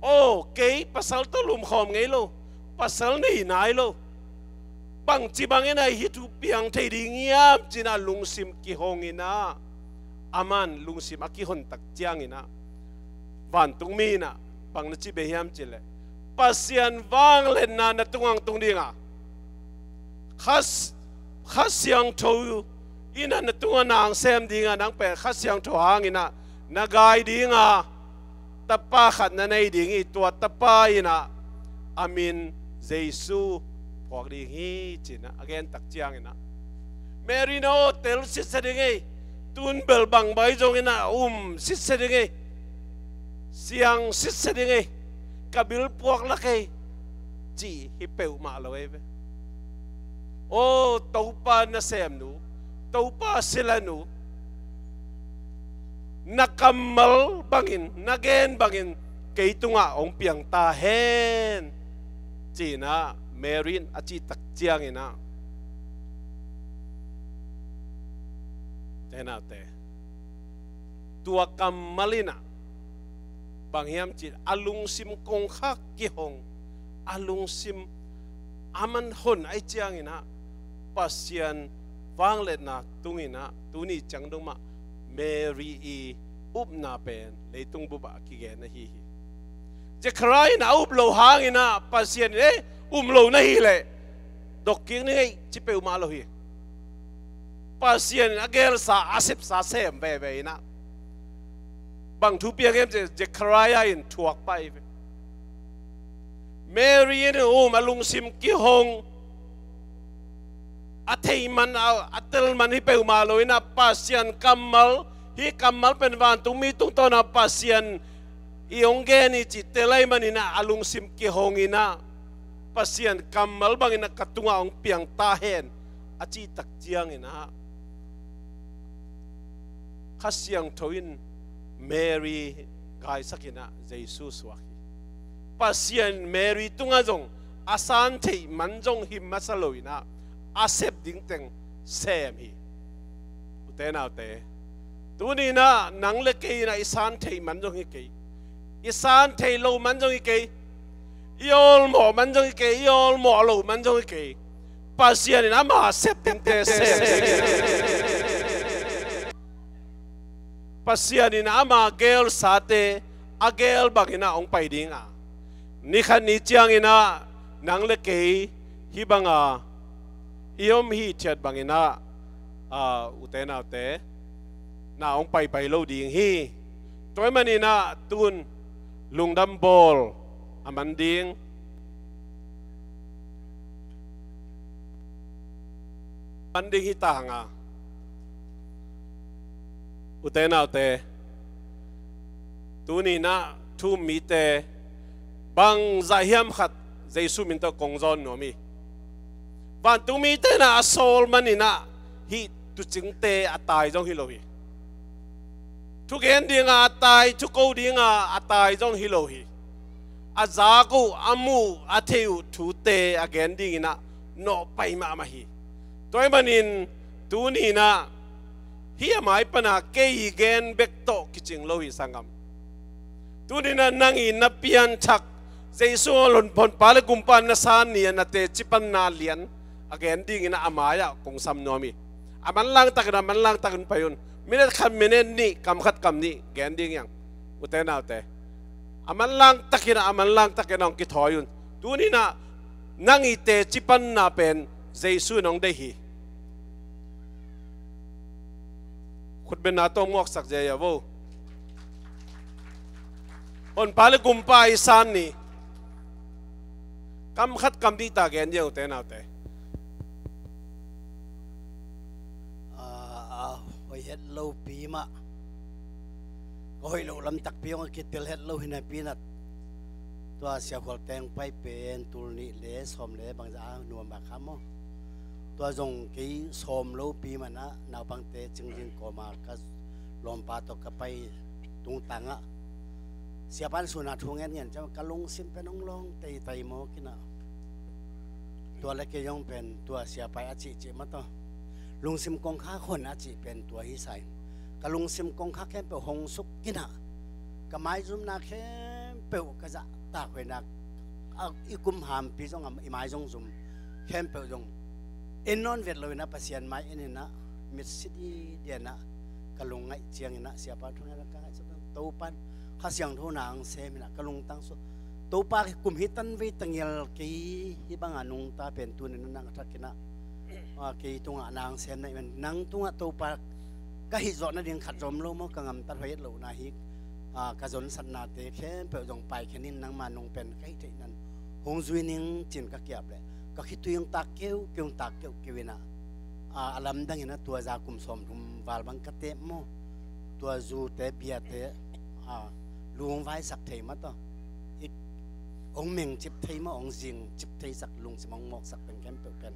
"Aw, kei pasal tawh lumkhawm ngei lo, pasal nei nai lo. Bangci bangin ah hih thu piang thei ding hiam?" ci-in ah lungsim kihong in ah, aman lungsim a kihon tak ciangin ah, vantungmi in ah bang na ci beh hiam cih leh, "Pasian vangliatna na tungah hong tung ding a, Kha, Kha Siangtho in ah na tungah na hong sem ding a, nang pen Kha Siangtho hangin ah na gai ding a, tapa khat na nei ding hi, tua tapa in ah a min Jesu phuak ding hi," ci-in ah a gen tak ciangin ah, "Mary in aw, tel sitset ing ei. Tu-in bel bangbang hi zongin ah um sitset ing ei. Siang sitset ing ei. Ka bilpuak lak ei," cih hi peuhmah lo ei ve. "Aw, Topa nasemnu, Topa silanu, na kammal bangin, na gen bangin kei tungah hong piang ta hen," ci-in ah Mary in a cih tak ciangin ah, ute naute, tua kammal in ah bang hiam cih leh, a lungsim kongkhak kihong, a lungsim a man hon ahih ciangin ah, Pasian vangliatna tungin ah, tuni ciang dong mah Mary i upna pen leitung bup ah a kigen ahi hi. Zechariah in a up loh hangin ah, Pasian in, "Eh, um lo na hih leh dok kik ning ei," ci peuhmah lo hi. Pasian in a gelsa, a sepsa sem veve in ah, bang thu piang hiam cih leh, Zechariah in thuak pah hi ve. Mary in um, a lungsim kihong, a theih man, a, a tel man hi peuhmah lo in ah, Pasian kammal, hih kammal pen vantungmi tungtawn ah Pasian in hong gen hi cih tel ahih manin ah, a lungsim kihong in ah, "Pasian kammal bangin ah ka tungah hong piang ta hen," a cih tak ciangin ah, Kha Siangtho in Mary gaisak in ah Jesu suak hi. Pasian in Mary tungah zong a san theih man zong hi masa lo in ah a sep ding teng sem hi. Ute naute, tuni in ah nang le kei in ah i san theih man zong hi kei, i san theih lo man zong hi kei, i awlmawh man zong hi kei, i awlmawh lo man zong hi kei. Pasian in ama sep dingte sep. Pasian in ama geelsate a geel bangin ah hong pai ding a, ni khat ni ciangin ah nang le kei hih banga i om hithiat bangin ah, a, ute naute, na hong paipai lo ding hi. Tua ahih manin ah tun lungdam bawl a man ding, man ding hi ta hang a, ute naute, tuni in ah thu-um mite bangzah hiam khat Jesu min tawh kong zawn nuam hi. Vantung mite in ah a sawl manin ah hih tuucingte a tai zong hi lo hi. Thugen dinga a tai, thuko dinga a tai zong hi lo hi. A zak uh, a muh, a theih uh thute a gen dingin ah nawhpai mahmah hi. Tua ahih manin tuni in ah hih a mai pana kei i gen bek tawh kicing lo hi, sanggam. Tuni in ah nang i na pianthak, Jesu a lon pon pa le gumpa na san ni a na teci panna lian a gen dingin ah a mai-ah kong sam nuam hi. A manlang takin, a manlang takin pai un. Minute khat, minute nih, kam khat, kam nih gen ding hi hang, ute naute. A manlang takin, a manlang takin hong kithawi un. Tuni in ah nang i teci panna pen Jesu in hong deih hi. Khutbetna tawh muaksak zia vo. Honpa le gumpa i san ni. Kam khat kam nih ta gen ding, ute naute. A, a hoih het lopi mah, ka hoih loh lam takpi hong a kitel het lo hi napi in ah, tua Sia Khual teng pai pen tul nih le sawm le bangzah a nuam a kha maw. Tua zong kei sawm lopi mah in ah naupangte cingzing kawma ka lawmpa tawh ka pai tungtang ah Siapa in sun a thu ngen ngen ciang ka lungsim pen hong lawng teitei mawk in ah, tua le kei zong pen tua Siapa i a cihcih mah tawh lungsim kongkhak hon a cih pen tua hi sa in, ka lungsim kongkhak khempeuh hong suk in ah, ka maizumna khempeuh ka zahtak hoihna, a, i kum hampi zong a i mai zong zum khempeuh zong en nawn vet lo in ah Pasian mai en in ah mitsi didian ah ka lungngaih ciangin ah Siapa thu ngen a ka ngaihsut, Topa in Kha Siangtho na hong sem in ah ka lungtang sung Topa, kum hi tan vei tangel kei hih banga nungta pen tuni in ah nang a thak in ah, a, kei tungah na hong sem na hih man, nang tungah Topa ka hih zawh nading khat zong om lo maw, ka gamtat hoih het lohna hi, a, ka zonsatnate khempeuh zong paikhen in, nangma nung pen ka hih theih nan hong zui ning ci-in ka ki-ap leh ka khitui hong tak keukeu, hong tak keukeu in ah, a, a lamdang in ah tua za kum sawmthum val bang ka tep maw, tua zute biate, a, lu hong vaisak thei mah tawh, i hong mengcip thei mah, hong zingcip theisak, lungsim hong mawksak pen khempeuh pen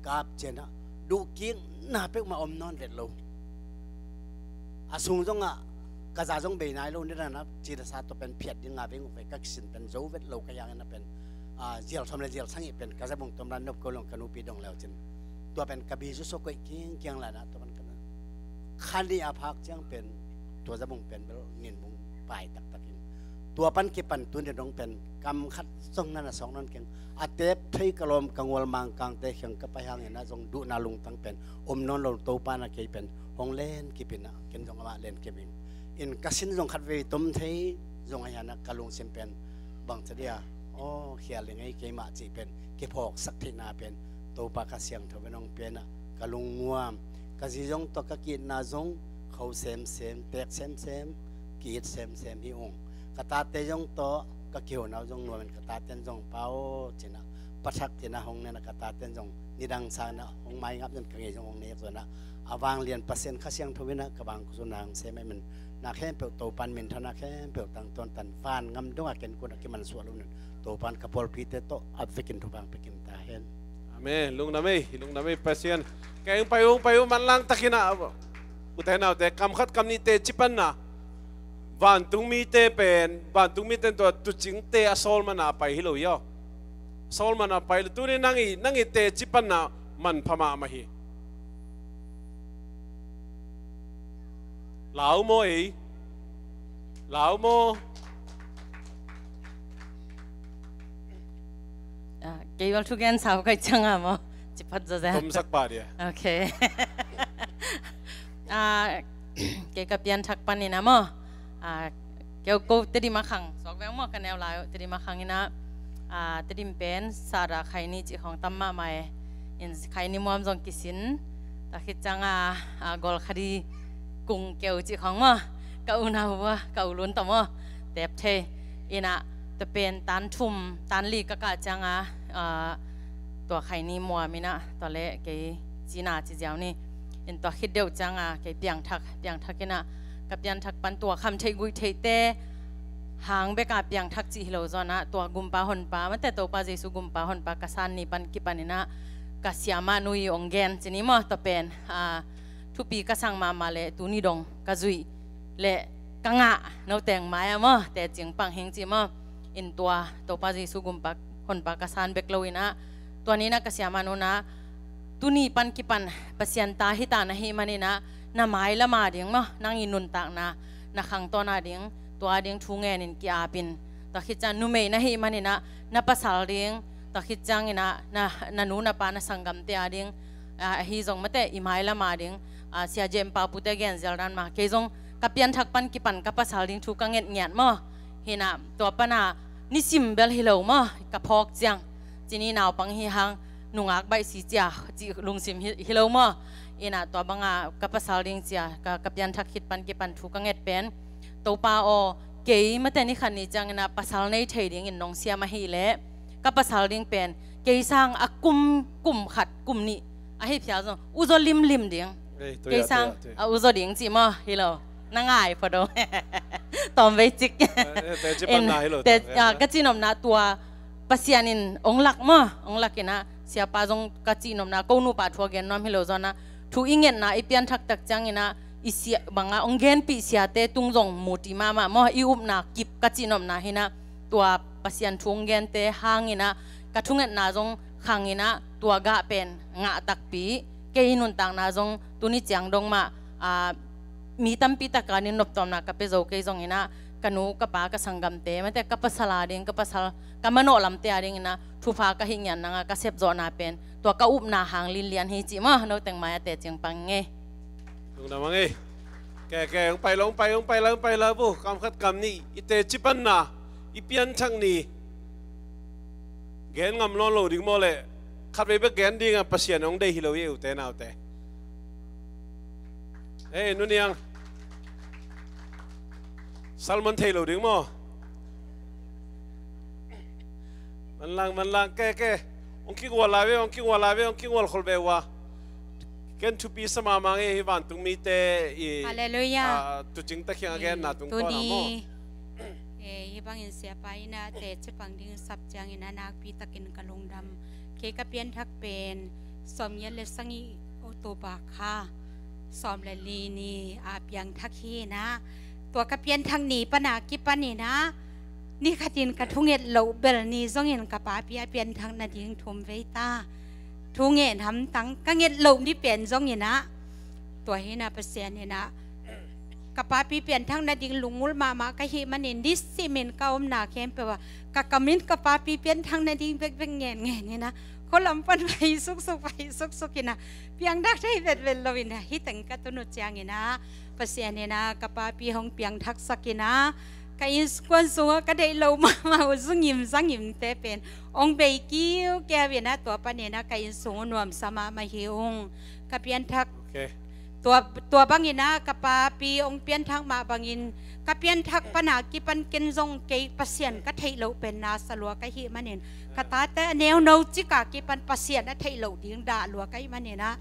ka ap ciang ah duhkikna peuhmah om nawn vet lo. A sung zongah ka za zong bei nai lo, nidang ah ci le sa tawh pen phiat ding nga vei nguk vei ka kisin pen zo vet lo ka hi hangin ah pen, a, zial sawm le zial sagih pen ka zabung tom dan nop ko lo, ka nupi dong le uh cin tua pen ka bizu sua koih kingkiang lai in ah tua pen ka na kha nih a phak ciang pen tua zabung pen bel nin bung pai taktak in, tua pan kipan tuni dong pen kam khat zong na na sawk nawn keng. A tep thei ka lawm ka ngual Mangkangte kiang ka pai hangin ah zong duhna lungtang pen om nawn lo, Topa in ah kei pen hong len kip in ah ken zong amah len kip ing. In ka sin zong khat vei tom thei zong ahih hangin ah ka lungsim pen bang ci dia, aw, khial ding ei keimah cih pen kiphawksak theihna pen Topa Kha Siangtho in hong pia in ah ka lungnuam. Ka zi zong tawh ka ki-itna zong kho semsem, teek semsem, ki-it semsem hi ung. Ka tate zong tawh ka kihona uh zong nuam in ka taten zong, Pa aw, ci-in ah, Pa thak ci-in ah hong nen ah ka taten zong nidang sangin ah hong maingap zong ka ngei zong hong nek zong ah, a vanglian Pasian Kha Siangtho in ah ka bang khuazun ah hong sem ahih man, na khempeuh Topa in minthanna khempeuh tang tuantan van ngam dongah ken kun ah kimansuah lo nin, Topa in ka pawlpite tawh a vekin thupha hong pia kim ta hen. Amen. Lungdam ei, lungdam ei, Pasian. Kei hong pai ung, pai ung, manlang takin ah. Ute naute, kam khat kam nih teci panna, vantung mite pen, vantung mite in tua tuucingte a sawl mana a pai hi lo hi aw. A sawl mana a pai lo. Tuni nang i, nang i teci panna manpha mahmah hi. Lau maw ei? Lau maw? Ah, kei bel thugen sau kai cianga maw? Ci phat zawzen. Tomsak pah dia. Ok. Ah, kei ka pianthak panin a maw? Ah, keu ko Tedim a khang suak veng maw, ka neu lai uh Tedim a khang ina. Ah, Tedim pen sara khaini cih khawng tam mahmah e. In khaini muam zong kisin. Tua khit cianga, ah, gol khadi kung keu cih khawng maw? Ka unau uh, ka ulun tawh maw? Tep thei. Ina, tua pen tan thum, tan li ka kah cianga, ah, tua khaini muam ina, tua le kei cina ci ziau ni. In tua khit deuh cianga kei piangthak, piangthak ina, ka pianthak pan tua kham theih guih theihte hang beka piangthak cih hi lo zaw ina, tua gumpa honpa, mate Topa Jesu gumpa honpa ka san ni pan kipan ina, ka siamah nu i ong gen ci ni maw, tua pen, ah, thupi ka sang mahmah le tuni dong ka zuih le ka ngah noteng mai-ah maw, tecing pang hing ci maw. In tua Topa Jesu gumpa honpa ka san bek lo ina, tua ni ina ka siamah nu ina, tuni pan kipan Pasian ta hita na hih man ina, na mailam a ding maw, nang i nuntakna, na khangtawna ding, tua ding thu ngenin ki-apin. Tua khit ciang numei na hih man ina, na pasal ding, tua khit ciang ina, na, na nu na pa na sanggamte a ding, ah, ahi zong mate i mailam a ding, ah, Sia Jem Pa Pute gen zial dan ma. Kei zong ka pianthak pan kipan ka pasal ding thu ka nget ngiat maw. Hina tua pana nisim bel hi lo maw, ka phawk ciang. Cini naupang hi hang nungak baih si cia, ci lungsim hi, hi lo maw. Ina tua banga ka pasal ding cia, ka, ka pianthak khit pan kipan thu ka nget pen, Topa aw, kei mate ni khat ni ciang ina pasal nei thei dingin nong siam ahih leh, ka pasal ding pen kei sang a kum, kum khat, kum nih ahi phial zong uzaw limlim ding. Ei, tua kei sang tua, tua a uzaw ding ci maw, hi lo. Na ngai pha do. Tawm vei cik. Eh, eh, teci panna hi lo, te, tua, eh, ah, eh, ka cihnopna tua Pasian in ong lak maw, ong lak ina, siapa zong ka cihnopna, ko nupa thu a gen nuam hi lo zaw ina, thu i ngetna i pianthak tak ciang ina, i sia, banga ong genpih siate tung zong muti mahmah maw, i upna kip ka cihnopna hi ina, tua Pasian thu ong gente hang ina, ka thungetna zong khang ina, tua gah pen ngah takpi, kei i nuntakna zong tuni ciang dong mah, ah, mi tampi taka nin noptawmna ka pia zo kei zong ina, ka nu, ka pa, ka sanggamte, mate ka pasal a ding, ka pasal, ka manawh lamte a ding ina, thupha ka hih ngiat nanga ka sepzawhna pen, tua ka upna hang linlian hi ci maw, noteng mai-ah tecing pang ing ei. Lungdam ing ei. Ke, ke, ong pai lo, ong pai, ong pai lo, ong pai lo, bu, kam khat kam nih, i teci panna, i pianthak ni. Gen ngam nawn lo ding maw le, khatvei bek gen dinga Pasian ong deih hi lo hi, ute naute. Ei, nu Niang. Salmon thei lo ding maw. Manlang, manlang, ke, ke. Ong kingual lai ve, ong kingual lai ve, ong kingual khol ve ua. Ken thupi sa mahmah ing ei, hih vantung mite i, Halleluiah, ah, tuucing takhiang a genna tungtawn ah maw. Tuni, eh, hih bangin siapa ina teci pang ding sap ciang ina nakpi takin ka lungdam. Kei ka pianthak pen sawmgiat le sagih October kha sawm le li ni a piangthak hi ina, tua ka pianthak ni pana kipan ina, ni khatin ka thunget loh bel ni zongin ka papi a pianthak nading thum vei ta. Thungen hamtang ka nget loh ni pen zong ina, tua hi ina Pasian ina, ka papi pianthak nading lungngulh mahmah ka hih manin nisimin ka omna khempeuh ah ka kamin ka papi pianthak nading bekbek ngenngen ina, khualam pan vai suksuk, vai suksuk ina, piangthak thei vetvet lo ina, hih teng ka tun uh ciang ina, Pasian ina ka papi hong piangthaksak ina, ka innkuan sungah ka deih lo mahmah uh zungim zangimte pen ong bei kiukiau ina, tua pan ina ka innsung uh nuamsa mahmah hi ung. Ka pianthak, okay, tua, tua bang ina ka papi ong pianthak mah bangin ka pianthak pana kipan ken zong kei Pasian ka theih loh pen na sa lua ka hih manin, ka tate a neuno cika kipan Pasian a theih loh ding dah lua ka hih man ina,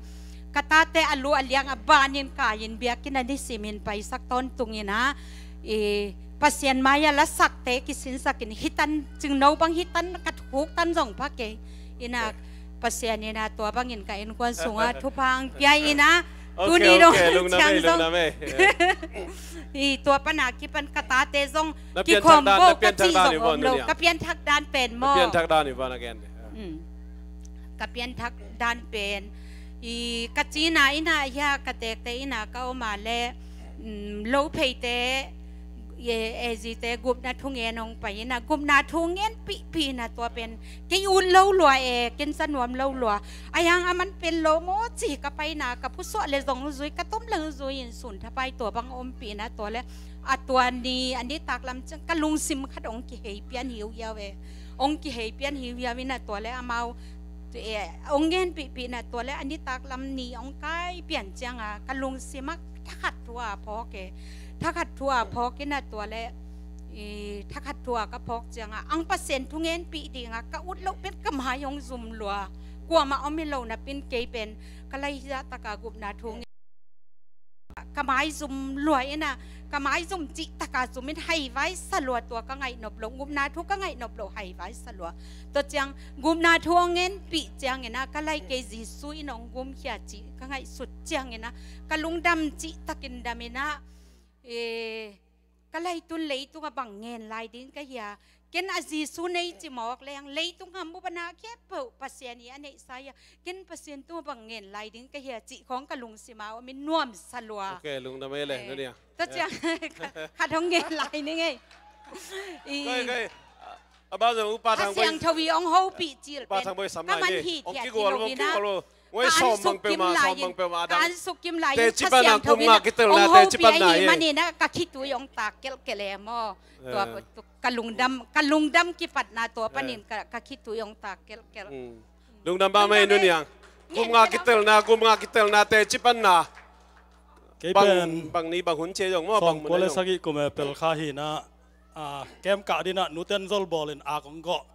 ka tate a lu a liang a banin kai-in biakinn ah nisimin paisak tawntung ina, i Pasian mai-ah lasakte kisinsakin hih tan, cingno bang hih tan ka thuk tan zong pha kei ina, Pasian ina tua bangin ka innkuan sungah thupha hong pia ina, Ok, tuni dong ok, lungdam ei, ciang zong lungdam ei. I tua pana kipan ka tate zong na pianthak kikhawm dan, bo na ka pianthak ci dan zong i om lo. Ka pianthak dan pen maw? Na pianthak dan i van again. Mm. Ka pianthak dan pen i ka cina ina hia ka tekte ina ka oma le, mm, lo pheite ye, ezite gupna thungen hong pai ina, gupna thungen pihpihna tua pen kei ut lo lua e, ken sa nuam lo lua. Ayang a man pen lo maw ci ka paina, ka pusuah le zong zui, ka tom le zui in sun thapai tua bang ompihna tua le a tua ni, a nitak lam ciang ka lungsim khat hong kihei pian hiuhiau e. Hong kihei pian hiuhiau ina tua le amau e, hong ngen pihpihna tua le a nitak lam ni hong kai pian cianga ka lungsim a thakhat thu a phawk e. Thakhat thu a phawk ina tua le i thakhat thu a ka phawk cianga ang Pasian thungen pih dinga ka ut loh pen ka mai hong zum lua. Kuamah om hi lo napin kei pen ka laizah taka gupna thungen ka mai zum lua ina, ka mai zum cih taka zum in haivai sa lua, tua ka ngaih nop loh, gupna thu ka ngaih nop loh haivai sa lua. Tua ciang gupna thu hong ngenpih ciang ina ka lai kei Jesu in hong gumkhia cih ka ngaihsut ciang ina ka lungdam cih takin dam ina, e, ka lai tun leitung a bang ngen lai ding ka hia, ken a Jesu nei ci mawk leng leitung a mubana khempeuh Pasian i a neihsa hia, ken Pasian tung a bang ngen lai ding ka hia cih khawng ka lungsim a om in nuam sa lua. Ok, lungdam ei le, eh, nu nia. Tua ciang khat hong ngen lai ning ei. I, kai, kai. A bang zong upa Thang Boi. Siangtho i hong hopih cil pen ka man hi thiat hi lo ina. Ngoi sawm bang peuhmah, sawm bang peuhmah a dang. Ka an suk kim lai in Kha Siangtho in hong hopih ahih manin a ka khitui hong tak kelkel e maw. Tua ka lungdam, ka lungdam kipatna tua panin ka, ka khitui hong tak kelkel. Lungdam mahmah ei nu niang. Kum nga kitelna, kum nga kitelna teci panna. Kei pen bang ni bang hun cia zong maw, bang mun a zong. Sawmkua le sagih kum e, pel kha hi na, a, kem kah dina nuten zol bawlin ak hong gawh.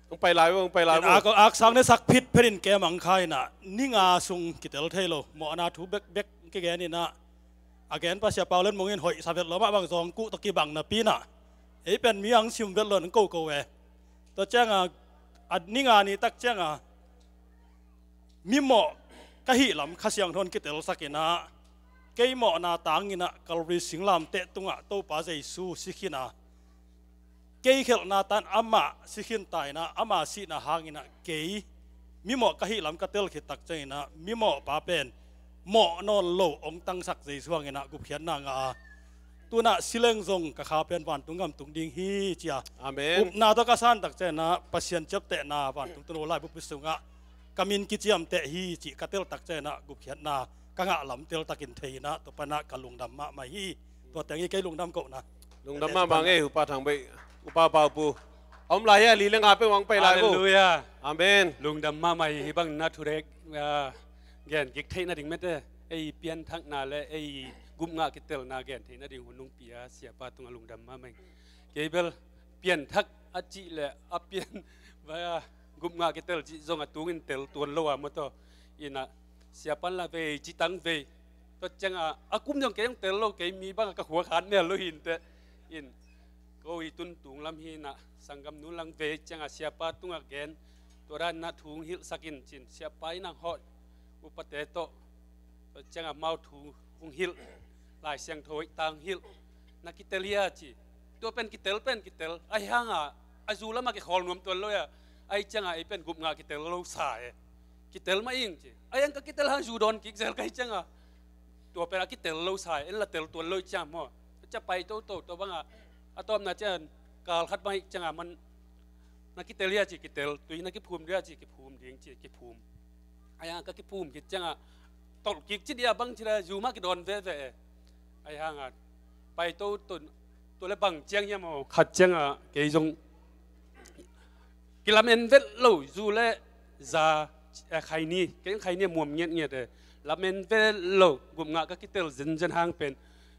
Hong pai lai vo, hong pai lai vo. Ak, ak sang ne sak phit phetin kem ang kha ina, ni nga sung kitel thei lo, mawhna thu bekbek kigen ina, a gen pa Sia Pau Len Mung in hoih sa vet lo mah bang zong kuh tawh kibang napi ina, ei pen mi ang sim vet lo in koko e. Tua cianga, a ni nga ni tak cianga, mimawh ka hih lam Kha Siangtho in kitelsak ina, kei mawhna tang ina Calvary singlamteh tungah Topa Jesu si khin a, kei khelhna tan amah si khin ta ina, ama sihna hang ina kei mimawh ka hih lam ka tel khit tak ciang ina, mimawh pa pen mawh nawn lo hong tangsak Jesu hang ina gupkhiatna ngah a, tuna sileng zong ka kha pen vantung gam tung ding hi cia. Amen. Upna tawh ka san tak ciang ina Pasian ciaptehna vantung tun lo laibupi sungah ka min kiciamteh hi cih ka tel tak ciang ina gupkhiatna ka ngah lam tel takin thei ina tua pana ka lungdam mahmah hi. Tua teng hi kei lungdam kohna. Lungdam mahmah ngei, Upa Thang Boi, Upa Pau Pu. A om lai hia, li le nga peuh hong pai lai vo. Halleluiah. Amen. Lungdam mahmah hi, hih bang na thudek, ah, gen kik theih nading mete, ei pianthakna le ei gupngah kitelna gen theih nading hun hong pia Siapa tungah lungdam mahmah hi. Kei bel pianthak a cih le a pian, va, gupngah kitel cih zong a tungin tel tuan lo a maw taw. Ina, Siapa in la vei, ci tang vei. Tua cianga, a kum zong kei zong tel lo, kei mi banga ka khua khat mel lo hi inteh. In, ko i tun tung lam hi ina, sanggam nu lang vei cianga Siapa tungah gen, tua dan ina thu hong hilhsak in cin, Siapa in hong hawh, upate tawh. Tua cianga amau thu hong hilh, Lai Siangtho hoih tang hilh. Na kitel hia ci. Tua pen kitel pen kitel. Ahi hanga, a zu lama kikhawl nuam tuan lo hia. Ahi cianga ei pen gupngah kitel lo sa e. Kitel mah ing ci. Ahi hang ka kitel hang zu dawn kik zel ka hi cianga. Tua pen a kitel lo sa e. En la tel tuan lo ciang maw. Cia pai toto, tua banga. A tawpna ciang kal khat bang hi cianga man. Na kitel hia ci kitel. Tui na kiphum dia ci kiphum ding ci kiphum. Ahi hanga ka kiphum khit cianga tolh kik ci dia bang ci la zu mah kidawn veve e. Ahi hanga pai toto, tua le bang ciang hiam aw, khat cianga kei zong kilamen vet lo, zu le za, eh, khaini, kei khaini muam ngiatngiat e. Lamen vet lo, gupngah ka kitel zenzen hang pen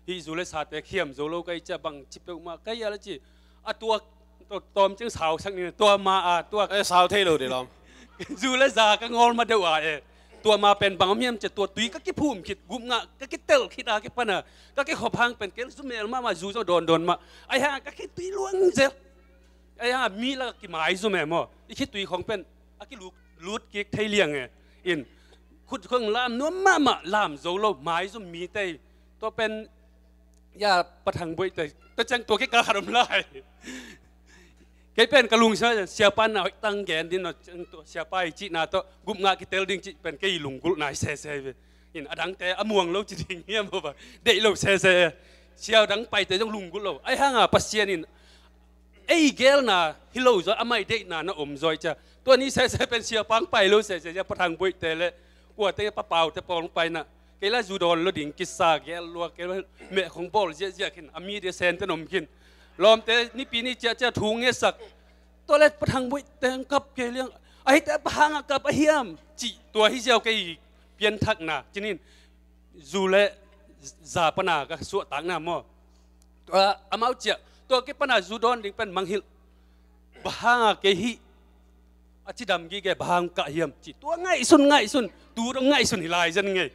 hih zu le sate khiam zo lo ka hi cia bang ci peuhmah ka hi a la ci. A tua, tua tawm ciang sausak ni, tua ma a, tua. Eh, sau thei lo de lawm. Zu le za ka ngawl ma deuh a e. Tua ma pen bang om hiam cia tua tui ka kiphum khit, gupngah ka kitel khit a kipana. Ka kikhop hang pen kei zumel mahmah zu zong dawndawn mah. Ahi hanga ka khitui luang zel. Ahi hanga mi lak a kimai zum e maw. I khitui khong pen a kilut, lut kik thei liang e. In. Khut khong lam nuam mahmah, lam zo lo, maizum mite. Tua pen, ya, Pa Thang Buaih te, tua ciang tua kei kal khat om lai. Kei pen ka lungsim, siapa na hoih tang gen ding, no, ciang tua, siapa i cihna tawh, gup ngah kitel ding cih pen kei lunggulh nai sese ve. In a dangte, a muang lo ci ding hiam, ho ba. Deih lo sese. Sia dang paite zong lunggulh lo. Ahi hanga Pasian in, ei gelna hi lo zaw, amah i deihna na om zaw i cia. Tua ni sese pen siapa hong pai lo sese cia, Pa Thang Buaih te le kuate, Pa Pau te pawl hong paina. Kei la zu dawn lo ding kisa gel lua, kei la meh khong bawl ziahziah khin, a mi dia sen te nom khin. Lawmte nipi ni ciahciah thu ngetsak. Tua le Pa Thang Buaih te hong kap kei liang. Ahite bang hanga kap a hiam? Cih tua hi ziau kei pianthakna. Cinin zu le za pana ka suahtakna maw. Tua amau ciah, tua kei pana zu dawn ding pen mangngilh. Bang hanga kei hih a cidam gige, bang hang kah hiam cih tua ngaihsun, ngaihsun, tu dong ngaihsun hi lai zen ngei.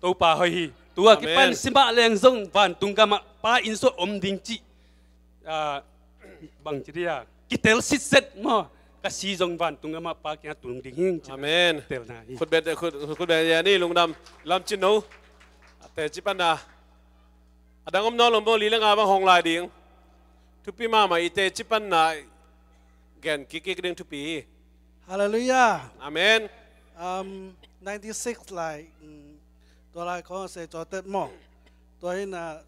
Topa hoih hi. Tua kipan, Amen, simah leng zong vantung gamah Pa inn suah om ding cih. Ah, bang ci dia, kitel sitset maw. Ka si zong vantung gamah Pa kiangah tung ding hing ci. Amen. Telna hi. Khutbet, khut, khutbet ya ni lungdam. Lamcin no. A teci panna. A dang om nawn lo maw, li le nga bang hong lai ding. Thupi mahmah, i teci panna gen kikkik ding thupi hi. Halleluiah. Amen. Um, ninety-six lai, um, tua lai khong a se cawtet maw. Tua hi na,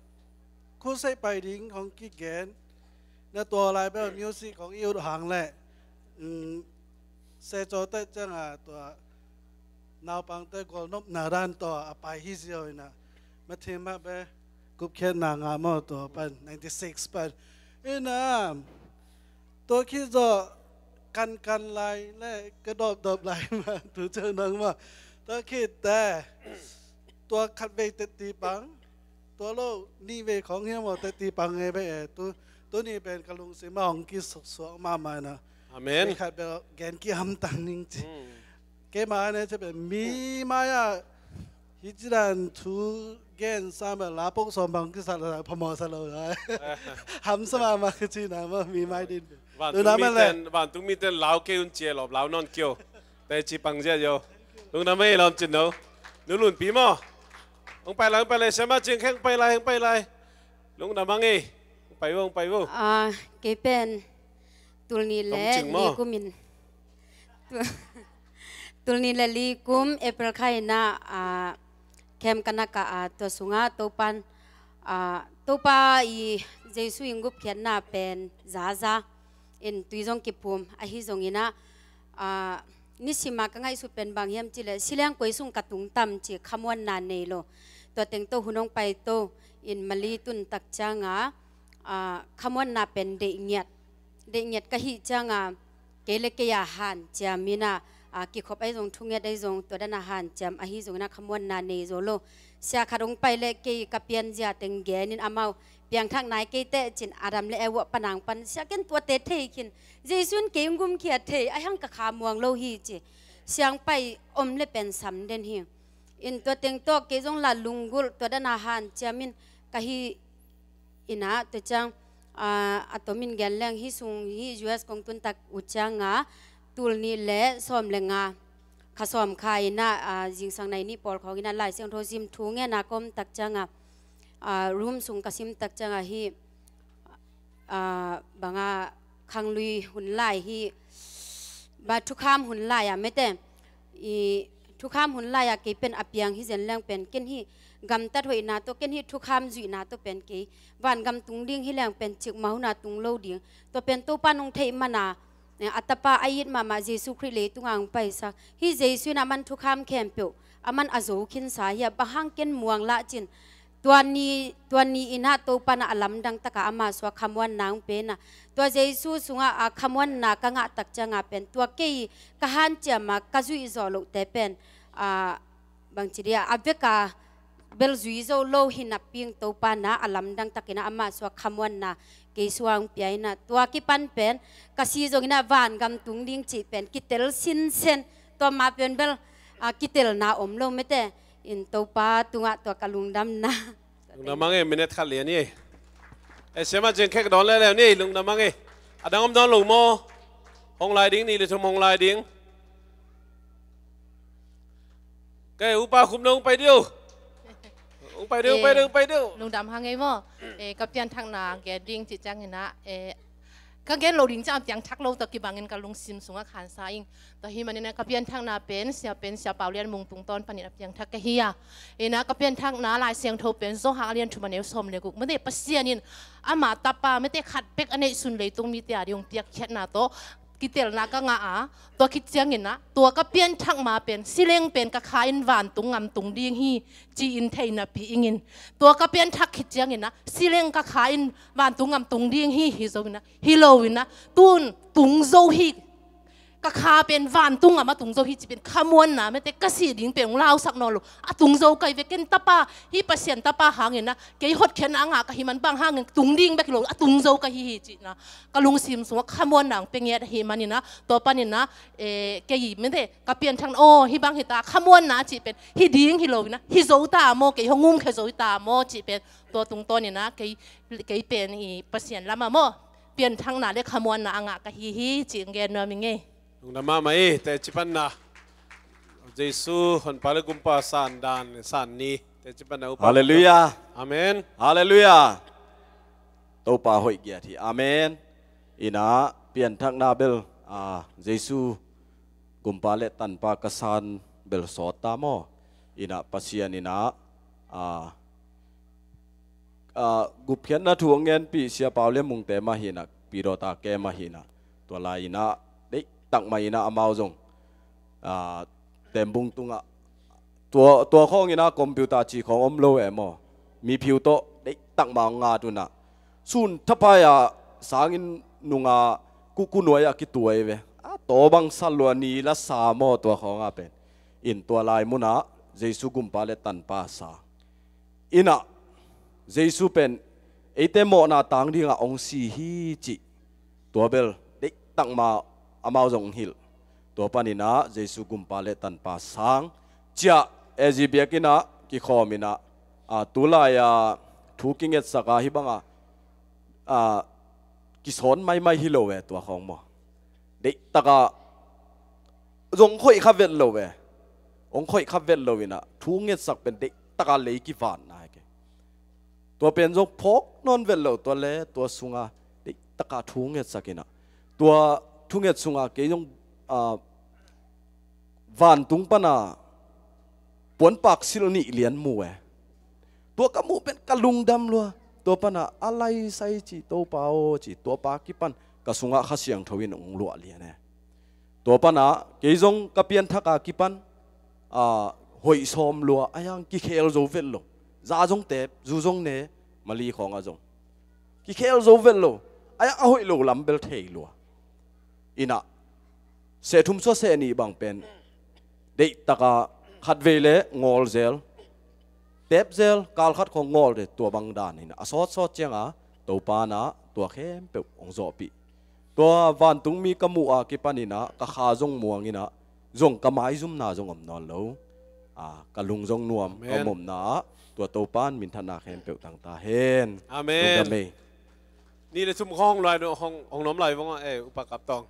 crusade pai ding khong kigen. Na tua lai bel music khong i ut hang le. Um, se cawtet cianga tua naupangte gualnopna dan tawh a pai hi ziau hi na. Mathim mah bel gupkhiatna ngah maw, tua pan, ninety-six pan. Hi na, tua khit zawh kankan lai le ka dawpdawp lai mah, tu ciang nang mah. Tua khit te, tua khatvei tetti pang, tua lo nihvei khong hiam maw, tetti pang e bek e, tu, tuni pen ka lungsim ah hong kisuksuak mahmah na. Amen. Kei khat bel gen kihamtang ning ci. Mm. Keima ne ci pen mi mai-ah hih ci dan thu gen sam a la pok sawm bang kisat la phamawh sa lo lai. Hamsa mahmah ka cihna mah mi mai din. Vantung miten, vantung miten lau kei un ci e, lawp lau nawn kio. Teci pang ziah yo. Lungdam ei, lawmcin no. Nu Lunpi maw. Hong pai lai, hong pai lai, siamah Cing Khek hong pai lai, hong pai lai. Lungdam hang ei. Hong pai vo, hong pai vo. Ah, kei pen tul nih le li kum in. Tul nih le li kum April kha in ah, ah, camp ka na kah a, tua sungah Topan, ah, Topa i Jesu in gupkhiatna pen zaza in tui zong kiphum ahi zongin ah, ah, nisim a ka ngaihsut pen bang hiam cih leh, si leng koi sung ka tung tam ci khamuanna nei lo. Tua teng tawh hun hong pai to in Mali tun tak cianga, ah, khamuanna pen deih ngiat, deih ngiat ka hih cianga, kei le kei a hanciam in ah, ah, kikhop ahi zong, thunget ahi zong, tua dan a hanciam ahi zongin ah khamuanna nei zo lo. Sia khat hong pai le kei ka pianzia teng genin amau piangthak nai kei teh cin Adam le Eva panang pan, sia ken tuate thei khin, Jesu in kei hong gumkhiat thei, ahi hang ka kha muang lo hi ci. Siang pai om le pen sam den hi. In tua teng tawh kei zong la lunggulh, tua dan a hanciam in ka hih in ah, tua ciang, ah, a tomin gen leng hih sung, hih U S kong tun tak uh cianga tul nih le sawm le nga, kha sawm kha in ah, ah, zingsang nai nih pawl khawng in ah Lai Siangtho sim thu ngen a ka om tak cianga, ah, room sung ka sim tak cianga hih, ah, banga khanglui hun lai hi, ba thukham hun lai a mete. I thukham hun lai a kei pen a piang hi zen leng pen ken hih gamtat hoihna tawh, ken hih thukham zuihna tawh pen kei vangam tung ding hi leng pen cikmah hun a tung lo ding. Tua pen Topa nong theih mana, eh, a tapa a it mahmah Jesu Khrih leitung a hong paisak. Hih Jesu in aman thukham khempeuh aman a zo khinsa hi a, bang hang ken muang lah cin. Tua ni, tua ni in ah Topa in ah a lamdang takah ama suak khamuanna hong pen a. Tua Jesu sungah a khamuanna ka ngah tak cianga pen, tua kei ka hanciam a ka zuih zawh lohte pen, ah, bangci dia, a veka bel zui zo lo hi napi in Topa in ah a lamdang takin ah ama suak khamuanna kei suang pia in ah, tua kipan pen ka si zongin ah vangam tung ding cih pen kitel sinsen. Tua ma pen bel, ah, kitelna om lo mete. In Topa tungah tua ka lungdamna. Lungdam hang ei, minute khat lian ei. Eh, siamah Cing Khek dawn leuleu ni ei, lungdam hang ei. A dang om dawn lo maw? Hong lai ding, nih le thum hong lai ding. Eh, Upa Khum, nong pai dih uh. Ong pai dih uh, ong pai dih uh, ong pai dih uh. Lungdam hang ei maw. Eh, ka pianthakna gen ding cih ciangin ah, eh, ka gen lo ding ciang a piangthak lo tawh kibangin ka lungsim sungah khansa ing. Tua hi manin ah ka pianthakna pen, sia pen, Sia Pau Lian Mung tungtawn panin a piangthak ka hi a. Ina ka pianthakna Lai Siangtho pen, Johan a lian thum a neu sawm le guk. Mate Pasian in ama tapa, mate khat bek a neihsun leitung mite a ding hong piakkhiatna tawh kitelna ka ngah a, tua khit ciangin ah, tua ka pianthak ma pen, sileng pen ka kha in vantung gam tung ding hi, ci-in theihna pi ingin. Tua ka pianthak khit ciangin ah, sileng ka kha in vantung gam tung ding hi, hi zo in ah, hi lo in ah, tun tung zo hi. Ka kha pen vantung gam a tung zo hi ci pen khamuanna, mate ka sih ding pen hong lausak nawn lo. A tung zo ka hi ve, ken tapa, hih Pasian tapa hangin ah, kei hotkhiatna a ngah ka hih man bang hangin tung ding bek hi lo, a tung zo ka hi hi ci-in ah, ka lungsim sungah khamuanna hong pia ngiat ahih manin ah, tua panin ah, eh, kei mate ka pianthakna, aw, hih bang hi ta, khamuanna cih pen hi ding hi lo in ah, hi zo ta maw, kei hong umkhia zo hi ta maw cih pen, tua tungtawn in ah, kei, kei pen i Pasian lam ah maw, pianthakna le khamuanna a ngah ka hi hi cih gen nuam ing ei. Lungdam mahmah ei, teci panna. Jesu honpa le gumpa san dan, san ni. Teci panna Upa. Halleluiah. Amen. Halleluiah. Topa hoih giat hi. Amen. Ina pianthakna bel, ah, Jesu gumpa le tanpa ka san bel sawt ta maw. Ina Pasian ina, ah, ah, gupkhiatna thu hong ngenpih Sia Pau Lian Mungte mah hi in ah, Pidawta ke mah hi in ah, tua lai in ah, deihtak mah in ah amau zong, ah, Tembung tungah, tua, tua khawng in ah computer ci khawng om lo e maw. Miphiu tawh deihtak mah hong ngat un ah, sun thapai ah sangin nunga kuku nuai ah kituai ve. A taw bang sa lua ni la sa maw, tua khawng ah pen. In tua lai munah Jesu gumpa le tanpa sa. Ina Jesu pen eite mawhna tang dingah hong si hi cih, tua bel deihtak ma amau zong hilh. Tua panin ah Jesu gumpa le tanpa sang ciah, eh, zi biakinn ah kikhawm in ah, ah, tulai ah thu kingetsak a hih bang ah, ah, kisawn maimai hi lo e, tua khawng maw. Deihtak a zong khoih kha vet lo e. Hong khoih kha vet lo in ah thu ngetsak pen deihtak a lei kivanna hi kei. Tua pen zong phawk nawn vet lo, tua le tua sungah deihtak a thu ngetsak in ah, tua thu nget sungah kei zong, ah, vantung pan a puanpak silh nih lian mu e. Tua ka muh pen ka lungdam lua. Tua pan a, a lai sai ci, Topa aw ci, tua pa kipan ka sungah Kha Siangtho in hong luah lian e. Tua pan a kei zong ka pianthak a kipan, ah, hoih sawm lua, a hiang kikhel zo vet lo. Za zong tep, zu zong ne, mali khawng ah zong kikhel zo vet lo. A hiang a hoih lo lam bel thei lua. Ina seh thum sua seh nih bang pen deihtak a khatvei le ngawl zel, tep zel, kal khat khawng ngawl de, tua bang dan in ah a sawtsawt ciang a Topa in ah tua khempeuh hong zawhpih. Tua vantung mi ka muh a kipan in ah ka kha zong muang in ah, zong ka maizumna zong om nawn lo. Ah, ka lung zong nuam, ka, amen, omna ah tua Topa in minthanna khempeuh tang ta hen. Amen. Lungdam ei. Nih le thum khawng hong lai no, hong, hong nuam lai vong ah, eh, Upa Kap Tawng.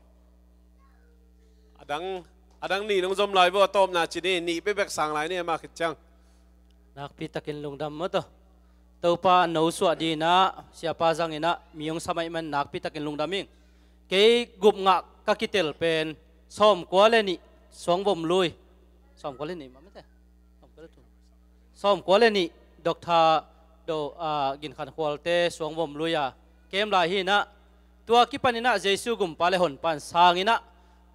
A dang, a dang nih nong zom lai vo, a tawpna ci ni, nih bekbek sang lai ni, amah khit ciang. Nakpi takin lungdam maw taw. Topa no suah ding in ah, siapa zang in ah, mi hong sa mai man nakpi takin lungdam ing. Kei gup ngah ka kitel pen, sawmkua le nih, suang vom lui. Sawmkua le nih mah mate. Sawmkua le nih, Doctor Do, ah, Gin Khan Khualte suang vom lui a kem lai hi in ah, tua kipan in ah Jesu gumpa le honpa in sang in ah,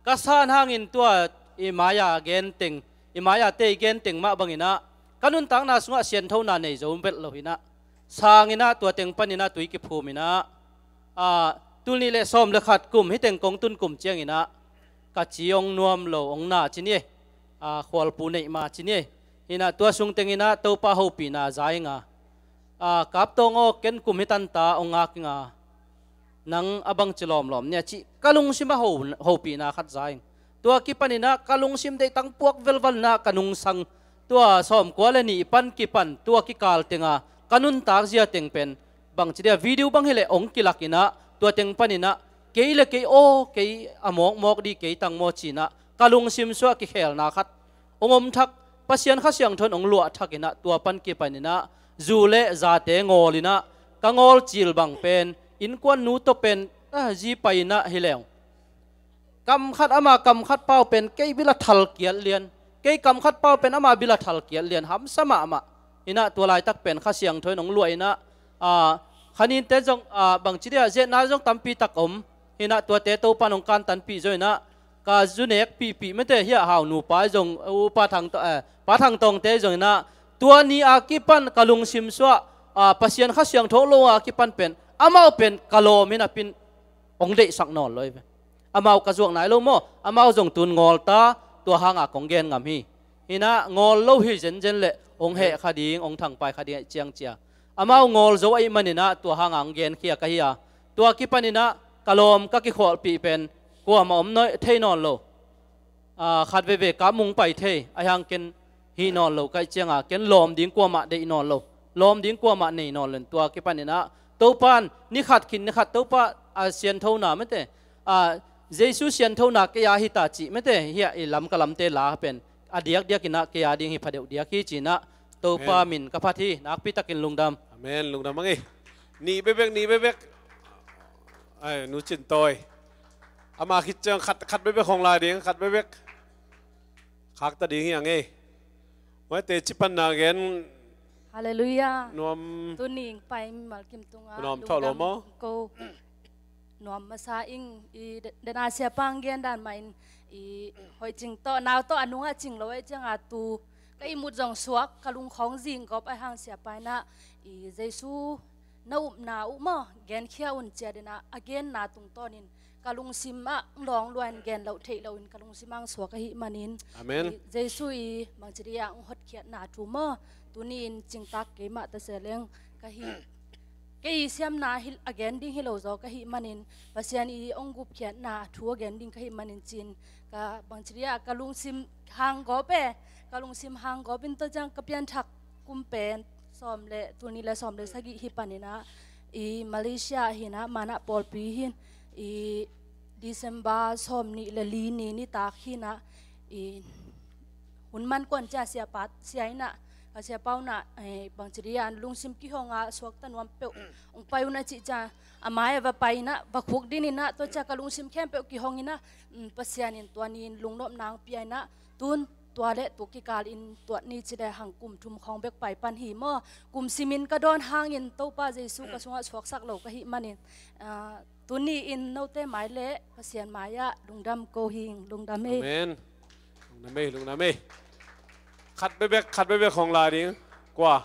ka san hangin tua i mai-a genteng, i mai-a tei genteng mah bang in ah, ka nuntakna sungah sianthona nei zo vet lo hi in ah, sang in ah tua teng pan in ah tui kiphum in ah, ah, tul nih le sawm le khat kum, hih teng kong tun kum ciang in ah, ka ci hong nuam lo, hong na ci ni e. Ah, khualpu neih ma ci ni e. Hi in ah tua sung teng in ah Topa hopihna za ing a. Ah, Kap Tawng aw, ken kum hi tan ta, hong ngak ing a. Nang a bangci lawmlawm ni a cih ka lungsim ah ho, hopihna khat za ing. Tua kipan in ah ka lungsim deih tang puak velval in ah ka nungsang. Tua sawmkua le nih pan kipan, tua kikal teng a ka nuntak zia teng pen, bangci dia video bang hi leh hong kilak in ah, tua teng pan in ah, kei le kei aw, kei a mawkmawk ding kei tang maw ci in ah, ka lungsim sungah kikhelna khat hong om thak, Pasian Kha Siangtho in hong luah thak in ah, tua pan kipan in ah, zu le zate ngawl in ah, ka ngawl cil bang pen innkuan nu tawh pen, ah, zi pai in ah hi leng, kam khat ama kam khat pau pen kei bil a thal kiat lian, kei kam khat pau pen ama bil a thal kiat lian, hamsa mahmah. In ah tua laitak pen Kha Siangtho in hong luah in ah, ah, khaninte zong, ah, bangci dia, ziatna zong tampi tak om. In ah tuate Topa in hong kantanpih zaw in ah, ka zu nek pihpih mate, hiah Hau nupa zong, upa Thang To-, eh, Pa Thang Tawngte zong in ah, tua ni a kipan ka lungsim suah, ah, Pasian Kha Siangtho lo a kipan pen, amau pen ka lawm in ah pin hong deihsak nawn lo hi ve. Amau ka zuak nai lo maw? Amau zong tun ngawl ta, tua hang a kong gen ngam hi. In ah ngawl lo hi zenzen leh hong heh kha ding, hong thangpai kha ding ahih ciang cia. Amau ngawl zo ahih man in ah tua hang a hong genkhia ka hi a. Tua kipan in ah ka lawm ka kikhualpih pen kuamah om nawn, thei nawn lo. Ah, khat veve ka mung pai thei, ahih hang ken hih nawn lo ka hih ciang a, ken lawm ding kuamah deih nawn lo, lawm ding kuamah nei nawn lo. Tua kipan in ah Topa in ni khat khin ni khat Topa a sianthona mate, ah, Jesu sianthona kei a hi ta cih mate, hiah i Lamka lamte la pen a diakdiak in ah kei a ding hi pha deuh diak hi ci in ah Topa min ka phat hi. Nakpi takin lungdam. Amen. Lungdam a ngei. Nih bekbek, nih bekbek. Ai, Nu Cin Tawi. Ama khit ciang khat, khat bekbek hong lai ding, khat bekbek. Khak ta ding hi a ngei. Huaite cipan na gen. Halleluiah. Nuam. Tuni ing pai mimal kim tungah nuam thawh lo maw? Ko nuam masa ing i de-, den a siapa hong gen dan mah in i hoih cing tawh, nau tawh a nungah cing lo ahih ciang a tu ka ihmut zong suak, ka lungkhawng zing gawp ahih hang siapa in ah i Jesu na upna uh maw, genkhia un ci a den a, a genna tungtawn in ka lungsim ah lawng lua in gen loh theih loh in ka lungsim ah suak ahih manin. Amen. I Jesu i bangci dia hong hotkhiatna thu maw, tuni in cingtak keimah ta se leng ka hi. Kei i siamna hi, a gen ding hi lo zaw ka hih manin, Pasian i hong gupkhiatna thu a gen ding ka hih manin ci in ka bangci dia ka lungsim hang gawp e, ka lungsim hang gawp in tua ciang ka pianthak kum pen sawm le, tul nih le sawm le sagih hi pan in ah, i Malaysia ah hi in ah, Manah pawlpi hi in, i December sawm nih le li ni nitak hi in ah, i hun man kuan cia siapa, sia in ah, ka siapa un ah, eh, bangci dia lungsim kihong a suakta nuam peuh hong pai un a cih cia, a mai ah va pai in ah, va khukdin in ah, tua cia ka lungsim khempeuh kihong in ah, mm, Pasian in tua ni in lungnopna hong pia in ah, tun tua le tu kikal in tuat ni ci le hang kum thum khawng bek pai pan hi maw. Kum simin ka dawn hangin Topa Jesu ka sungah suaksak lo ka hih manin, ah, tuni in note mai le Pasian mai ah lungdam ko hing, lungdam e. Amen. Lungdam e, lungdam e. Khat bekbek, khat bekbek hong lai ding. Kua?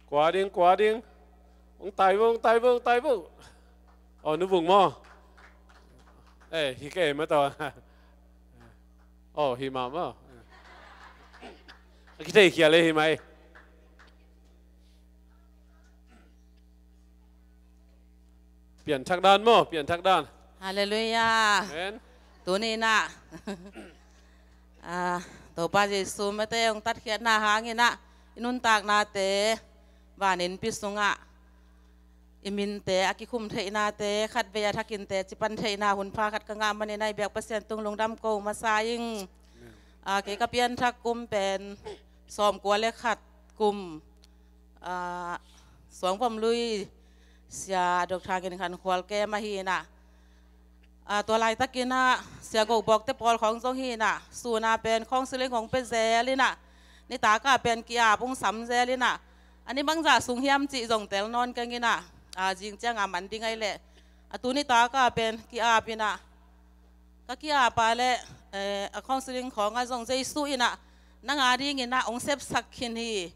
Kua ding, kua ding. Hong tai vo, hong tai vo, hong tai vo. Oh, Nu Vung maw? Eh, hi kei mah tawh. Oh, hi mah maw? A kithei khial e, hi mah e. Pianthak dan maw, pianthak dan. Halleluiah. Amen. Tuni in ah, ah, Topa Jesu mate hong tatkhiatna hang in ah, i nuntaknate, van innpi sungah i minte a kikhum theihnate, khatvei a thakin teci pan theihna hun pha khat ka ngah manin ah i biak Pasian tung lungdam ko masa ing. Amen. Ah, kei ka pianthak kum pen sawmkua le khat kum, ah, Suangvom Lui Sia Dr. Ngin Khan Khual kem ahi in ah, ah, tua laitakin ah Sia Go Bawkte pawl khawng zong hi in ah, sun a pen counseling hong pia zel in ah, nitak a pen ki-ap hong sam zel in ah, a ni bangzah sung hiam cih zong tel nawn keng in ah, ah, zing ciang a man ding ahih leh, a tu nitak a pen ki-ap in ah, ka ki-ap a le, eh, a counseling khawng ah zong Jesu in ah nang a ding in ah hong sepsak khin hi,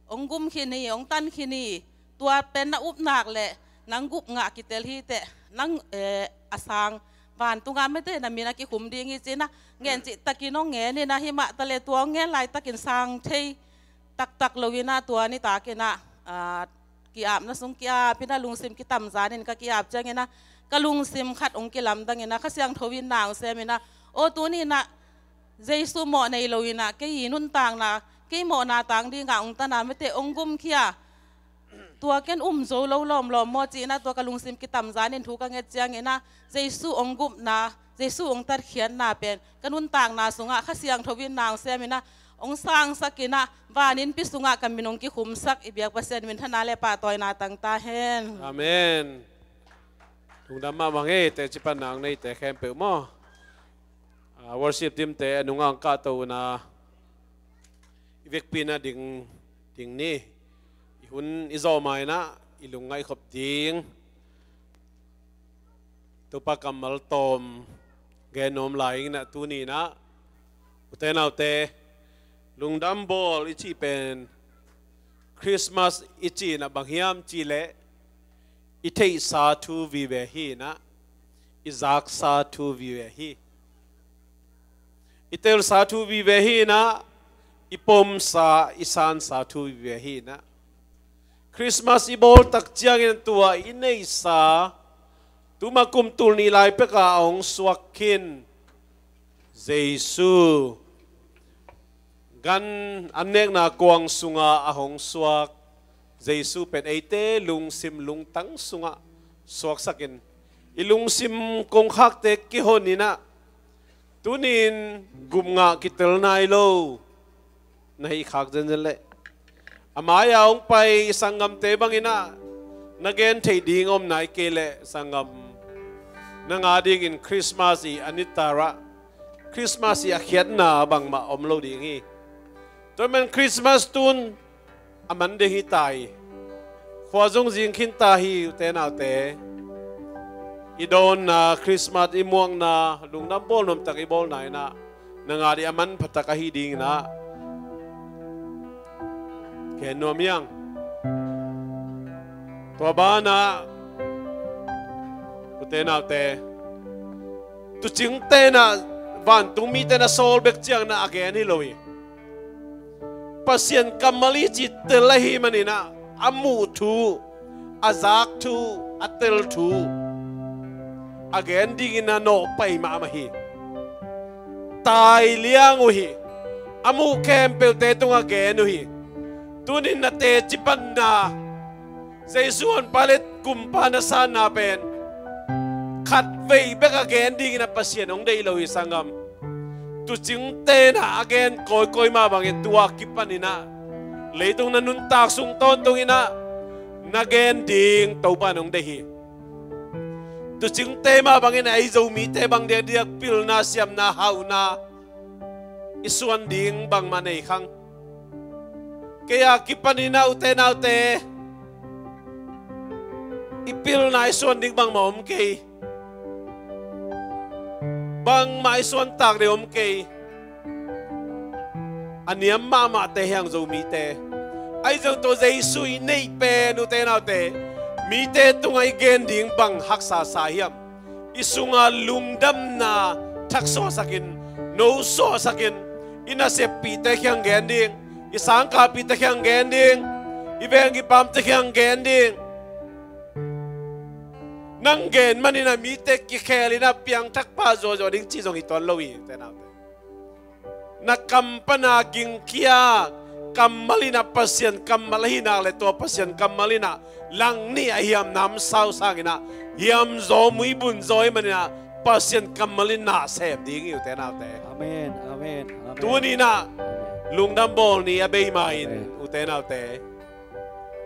hong gum khin hi, hong tan khin hi. Tua pen na up nak le nang gup ngah kitel hi teh, nang, eh, a sang vantung a mete na min a kikhum ding hi ci in ah ngen cih takin hong ngen in ah, hi mah ta le tua hong ngen laitakin sang thei taktak lo in ah, tua nitak in ah, ah, ki-apna sung ki-ap in ah, lungsim kitamzan in ka ki-ap ciang in ah, ka lungsim khat hong kilamdang in ah, Kha Siangtho in na hong sem in ah, aw, tuni in ah Jesu mawh nei lo in ah, kei i nuntakna, kei mawhna tang ding a hong tan a mete hong gumkhia. Tua ken um zo lo lawmlawm maw ci in ah, tua ka lungsim kitamzan in thu ka nget ciang in ah, Jesu hong gupna, Jesu hong tatkhiatna pen ka nuntakna sungah Kha Siangtho in na hong sem in ah, hong sangsak in ah, van innpi sungah ka min hong kikhumsak i biak Pasian minthanna le pahtawina tang ta hen. Amen. Lungdam mahmah ing ei, teci panna hong neite khempeuh maw. Ah, worship team-te a nungah hong kahto un ah, i vekpi-in ah ding, ding ni. I hun i zawh ma-in ah i lungngaih khop ding. Topa kammal tawm gen nuam lai ing in ah, tuni-in ah, ute naute, lungdam bawl i cih pen, Christmas i cih in ah bang hiam cih leh, i theihsa thu vive hi in ah, i zaksa thu vive hi. I telsa thu vive hi in ah, i pomsa, i sansa thu vive hi in ah. Christmas i bawl tak ciangin tua i neihsa, tuma kum tul nih lai peka a hong suak khin Jesu, gan an nekna kuang sunga a hong suak Jesu pen eite lungsim lungtang sungah suaksakin, i lungsim kongkhakte kihon in ah, tuni-in gupngah kitel nai lo na hih khak zenzen leh, a mai-a hong pai i sanggamte bang in ah na gen theih ding om nai kei leh, sanggam, nang a dingin Christmas i a nitarah, Christmas i a khiatna bangmah om lo ding hi. Tua ahih manin Christmas tun a man ding hi ta hi. Khua zong zing khin ta hi, ute naute. I dawnna Christmas i muakna, lungdam bawl nuamtak i bawlna in ah, nang a ding a manphatak ahi ding in ah gen nuam hi hang. Tua banah, ute naute, tuucingte in ah, vantungmite in ah sawl bek ciangin ah a gen hi lo hi. Pasian kammal i cih tel ahih manin ah, a muh thu, a zak thu, a tel thu, a gen dingin a nawhpai mahmah hi. Tai liang uh hi. A muh khempeuhte tungah gen uh hi. Tuni-in na teci panna, Jesu honpa le kumpa na sanna pen khatvei bek a gen dingin ah Pasian hong deih lo hi, sanggam. Tuucingte in ah a gen kawikawi mah bangin tua kipan in ah, leitung na nuntak sung tawntungin ah na gen ding Topa in hong deih hi. Tuucingte mah bangin ah ei Zomite bang diakdiak pilna, siamna, hauhna i suan ding bangmah nei khang. Kei a kipan in ah, ute naute, i pilna i suan ding bangmah om kei. Bangmah i suantak ding om kei. A niam mahmahte hi hang Zomite. Ahi zong tua Jesu i neih pen, ute naute, mite tungah i gen ding bang haksa sa hiam? I sunga lungdamna thaksuahsakin, nosuahsakin, i naseppihte kiang gen ding, i sangkahpihte kiang gen ding, i veng i pamte kiang gen ding. Nang gen manin ah mite kikhel in ah piangthak pah zuahzuah ding cih zong hi tuan lo hi, ute naute. Na kam pana gingkhia, kammal in ah Pasian kammal ahi nak leh, tua Pasian kammal in ah langnih a hiam namsau sangin ah, hiam zaw muibun zaw ahih manin ah, Pasian kammal in na sem ding hi, ute naute. Amen, amen, amen. Tuni-in ah, amen, lungdam bawl ni a bei ma-in, amen, ute naute,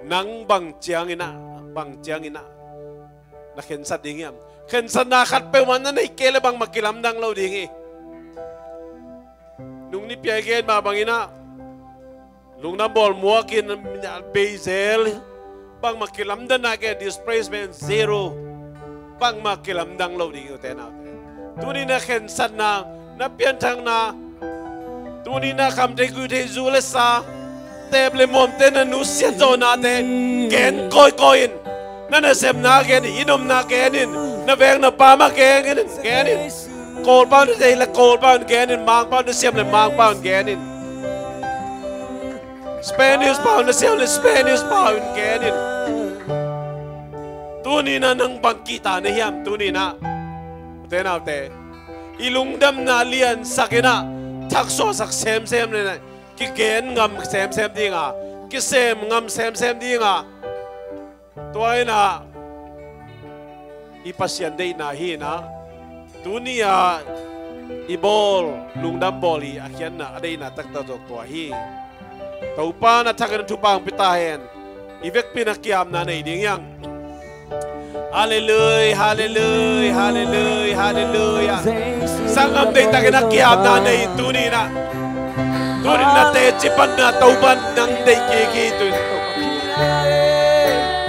nang bang ciangin ah, bang ciangin ah na khensat ding hiam? Khensatna khat peuhmah na neih kei leh bangmah kilamdang lo ding hi. Nung nipi-a i gen mah bangin ah, lungdam bawl muakin, bei zel, bangmah kilamdanna kei, displacement zero, bangmah kilamdang lo ding hi, ute naute. Tuni-in ah khensatna, na pianthakna, tuni-in ah khamtheih guihtheih, zu le sa, teep le muamte, na nusiat zawhnate gen kawikawi in. Na nasepna gen in, i nopna gen in, na veng na pam a gen in, gen in. Kawlpau na thei leh Kawlpau in gen in, Mangpau na siam leh Mangpau in gen in. Spanish pau na siam leh Spanish pau in gen in. Tuni-in ah nang bang kihta na hiam, tuni-in ah, ute naute? I lungdamna liansak in ah, thaksuahsak semsem in ah, kigen ngam semsem ding a, kisem ngam semsem ding a, tua in ah i Pasian deihna hi in ah, tuni-a i bawl, lungdam bawl hi a khiatna, a deihna taktak zong tua hi. Topa na thakin a thupha hong pia ta hen. I vekpi-in a ki-apna nei ding hi hang. Halleluia, halleluia, halleluia, halleluia. Sanggam, deihtakin a ki-apna nei tuni-in ah. Tuni-in na teci panna Topa'n nang deih kik hi tuni.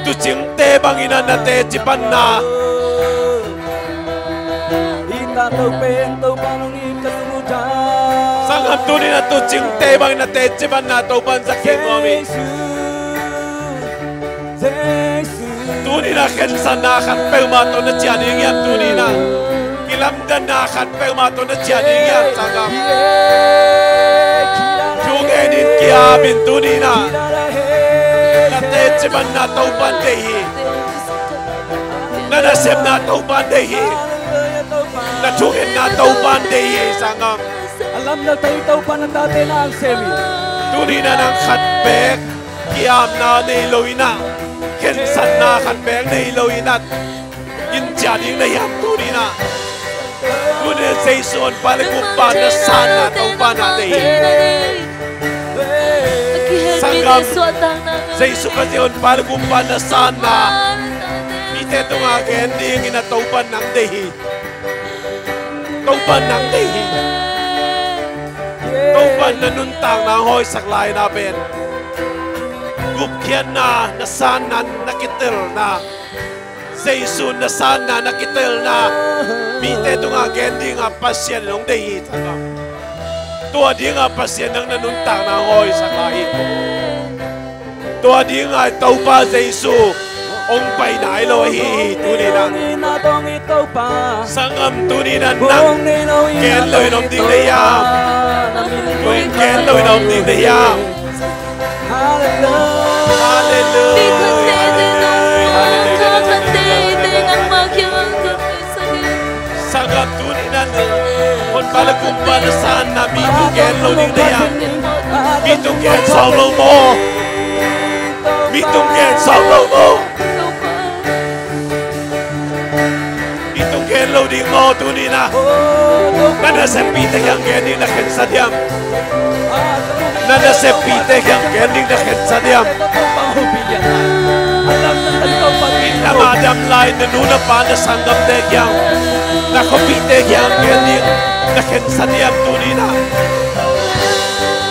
Tuucingte bangin ah na teci panna. Sanggam, tuni-in ah tuucingte bangin na teci panna Topa'n za kik nuam hi. Tuni-in ah khensatna khat peuhmah tawh na ciah ding hiam? Tuni-in ah kilamdanna khat peuhmah tawh na ciah ding hiam, sanggam? Thu ngenin ki-apin tuni-in ah. Na teci panna Topa'n deih hi. Na nasepna Topa'n deih hi. Na thungetna Topa'n deih hi, sanggam. A lamdang thei Topa'n a tate na hong sem hi. Tuni-in ah nang khat beek ki-apna nei lo-in ah, khensatna khat beek nei lo-in ah, in ciah ding na hiam tuni-in ah? Tuni-in ah Jesu Honpa le Gumpa na sanna Topa'n na deih hi. Sanggam, Jesu Khazih Honpa le Gumpa na sanna mite tungah gen dingin ah Topa'n nang deih hi. Topa'n nang deih hi. Topa'n na nuntakna hong hawisak lai-in ah pen gupkhiatna, na sanna, na kitelna, Jesu na sanna, na kitelna mite tungah gen dingah Pasian in hong deih hi, sanggam. Tua dingah Pasian nang na nuntakna hong hawisak lai hi. Tua dingah Topa Jesu hong pai nai lo ahi hi. Tuni-in ah, sanggam, tuni-in ah nang gen lo-in om ding na hiam? Tuni-in gen lo-in om ding na hiam? Halleluia. Sanggam, tuni-in ah Honpa le Gumpa na sanna mi tung gen lo ding na hiam? Mi tung gen sawm lo maw? Mi tung gen sawm lo maw? Mi tung gen lo ding maw tuni-in ah? Na naseppihte kiang gen ding na khensat hiam? Na naseppihte kiang gen ding na khensat hiam? Innam ah dam lai na nu na pa na sanggamte kiang, na khuapihte kiang gen ding na khensat hiam tuni-in ah?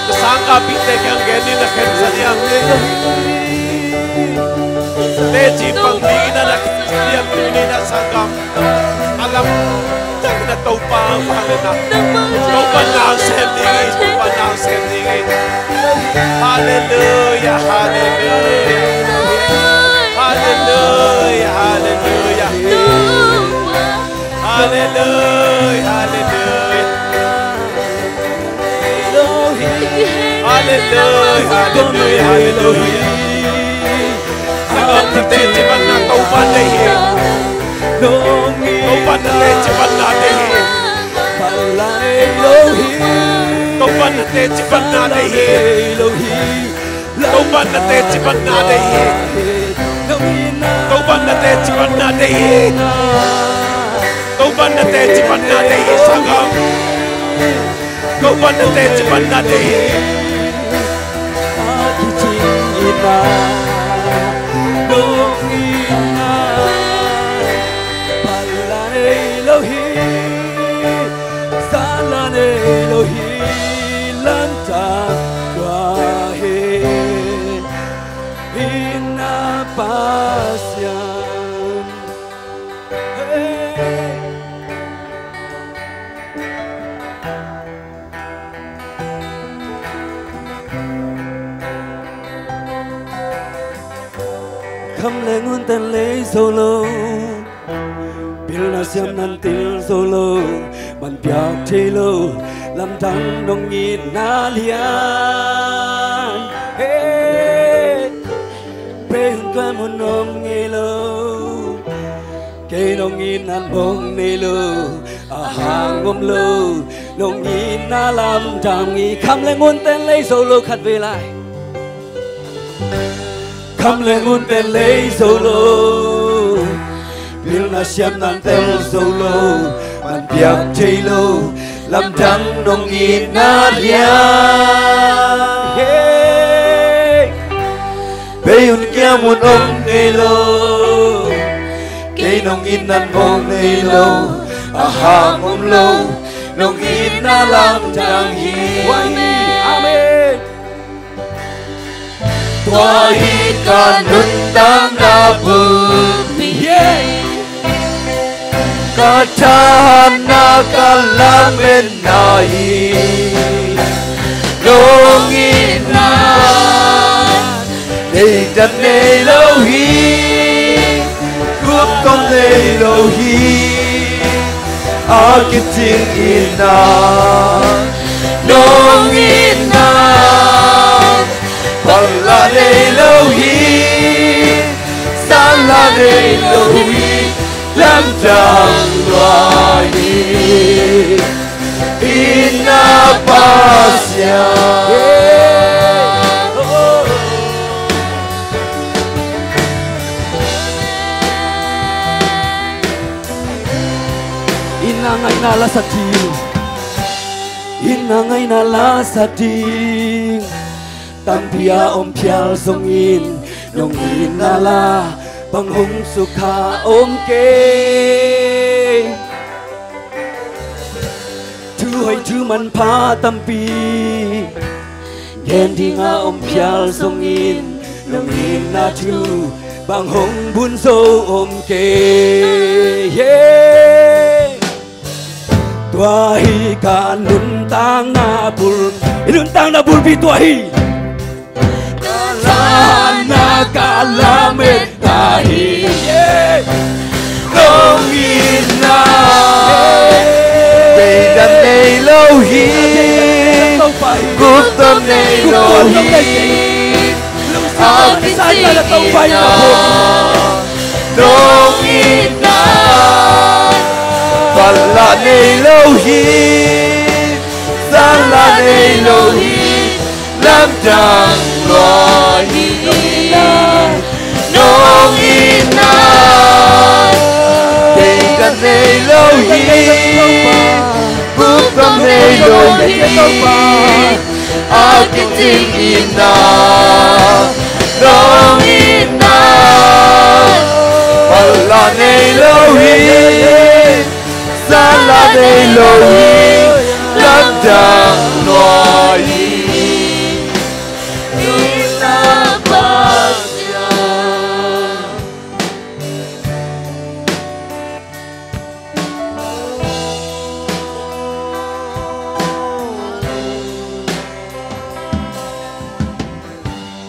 Na sangkahpihte kiang gen ding na khensat hiam? Teci pang dingin ah na khensat hiam tuni-in ah, sanggam? A lamdang in ah Topa vangliatna, Topa na sem ding hi, Topa na sem ding hi. Halleluia, halleluia. Halleluia, halleluia. Halleluia, halleluia. Halleluia, halleluia, halleluia. Sanggam, na teci panna Topa'n deih hi. Topa'n na teci panna deih hi. Topa'n na teci panna deih hi. Topa'n na teci panna deih hi. Topa'n na teci panna deih hi. Topa'n na teci panna deih hi, sanggam. Topa'n na teci panna deih hi. A kicing in ah, dong in ah, pal la nei lo hi, sa la nei lo hi, lam ta tua hi, hi na Pasian. Hey. Kham le ngun ten lei zo lo, pilna siamna in til zo lo, man piak thei lo, lamdang dong in na lian. Hey. Pei hun tuan mun om ngei lo, kei dong in na bong nei lo, a hang om lo, dong in na lamdang hi. Kham le ngun ten lei zo lo khat vei lai. Kham le ngun ten lei zo lo, pilna siamna in tel zo lo, man piak thei lo, Lamdang nong itna liang. Hey. Bei un kiam un om ngei lo. Kei nong itna om ngei lo. A hang om lo. Nong itna lamdang hi. Amen. Tua hi ka nuntakna bulpi. Ka thahatna ka lametna hi. Nong itna deidan nei lo hi. Guptom nei lo hi. A kicing itna nong itna pala nei lo hi. Sala nei lo hi. Lamdang lua hi. Itna Pasian. Itna ngaihna lasa ding. Itna ngaihna lasa ding. Tampi a om phial zongin nong itna la bang hong sukha om kei. Thu hoih thu manpha tampi gen dinga om phial zongin nong itna thu bang hong bun zo om kei. Yeah. Tua hi ka nuntakna bul, i nuntakna bulpi tua hi. Ka thahatna ka lametna hi. Nong itna deidan nei lo hi. Guptom nei lo hi. A kicing itna nong itna pala nei lo hi. Sala nei lo hi. Lamdang lua hi. Nong itna deidan nei lo hi. Guptom nei lo hi. A kicing itna nong itna pala nei lo hi. Sala nei lo hi. Lamdang lua hi. Itna Pasian.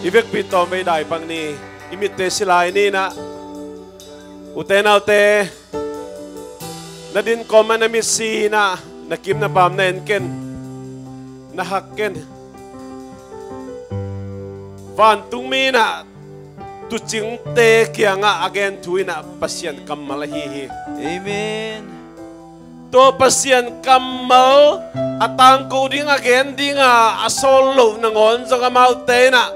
I vekpi tawm vei dai bang ni. I mitte silai ni na. Ute naute, na din kawm ah na mit si in ah, na kim na pam na en ken, na hak ken. Vantung mi in ah tuucingte kiangah a gen thu in ah Pasian kammal ahi hi. Amen. Tua Pasian kammal a tangko ding, a gen dinga a sawl loh nangawn zong amaute in ah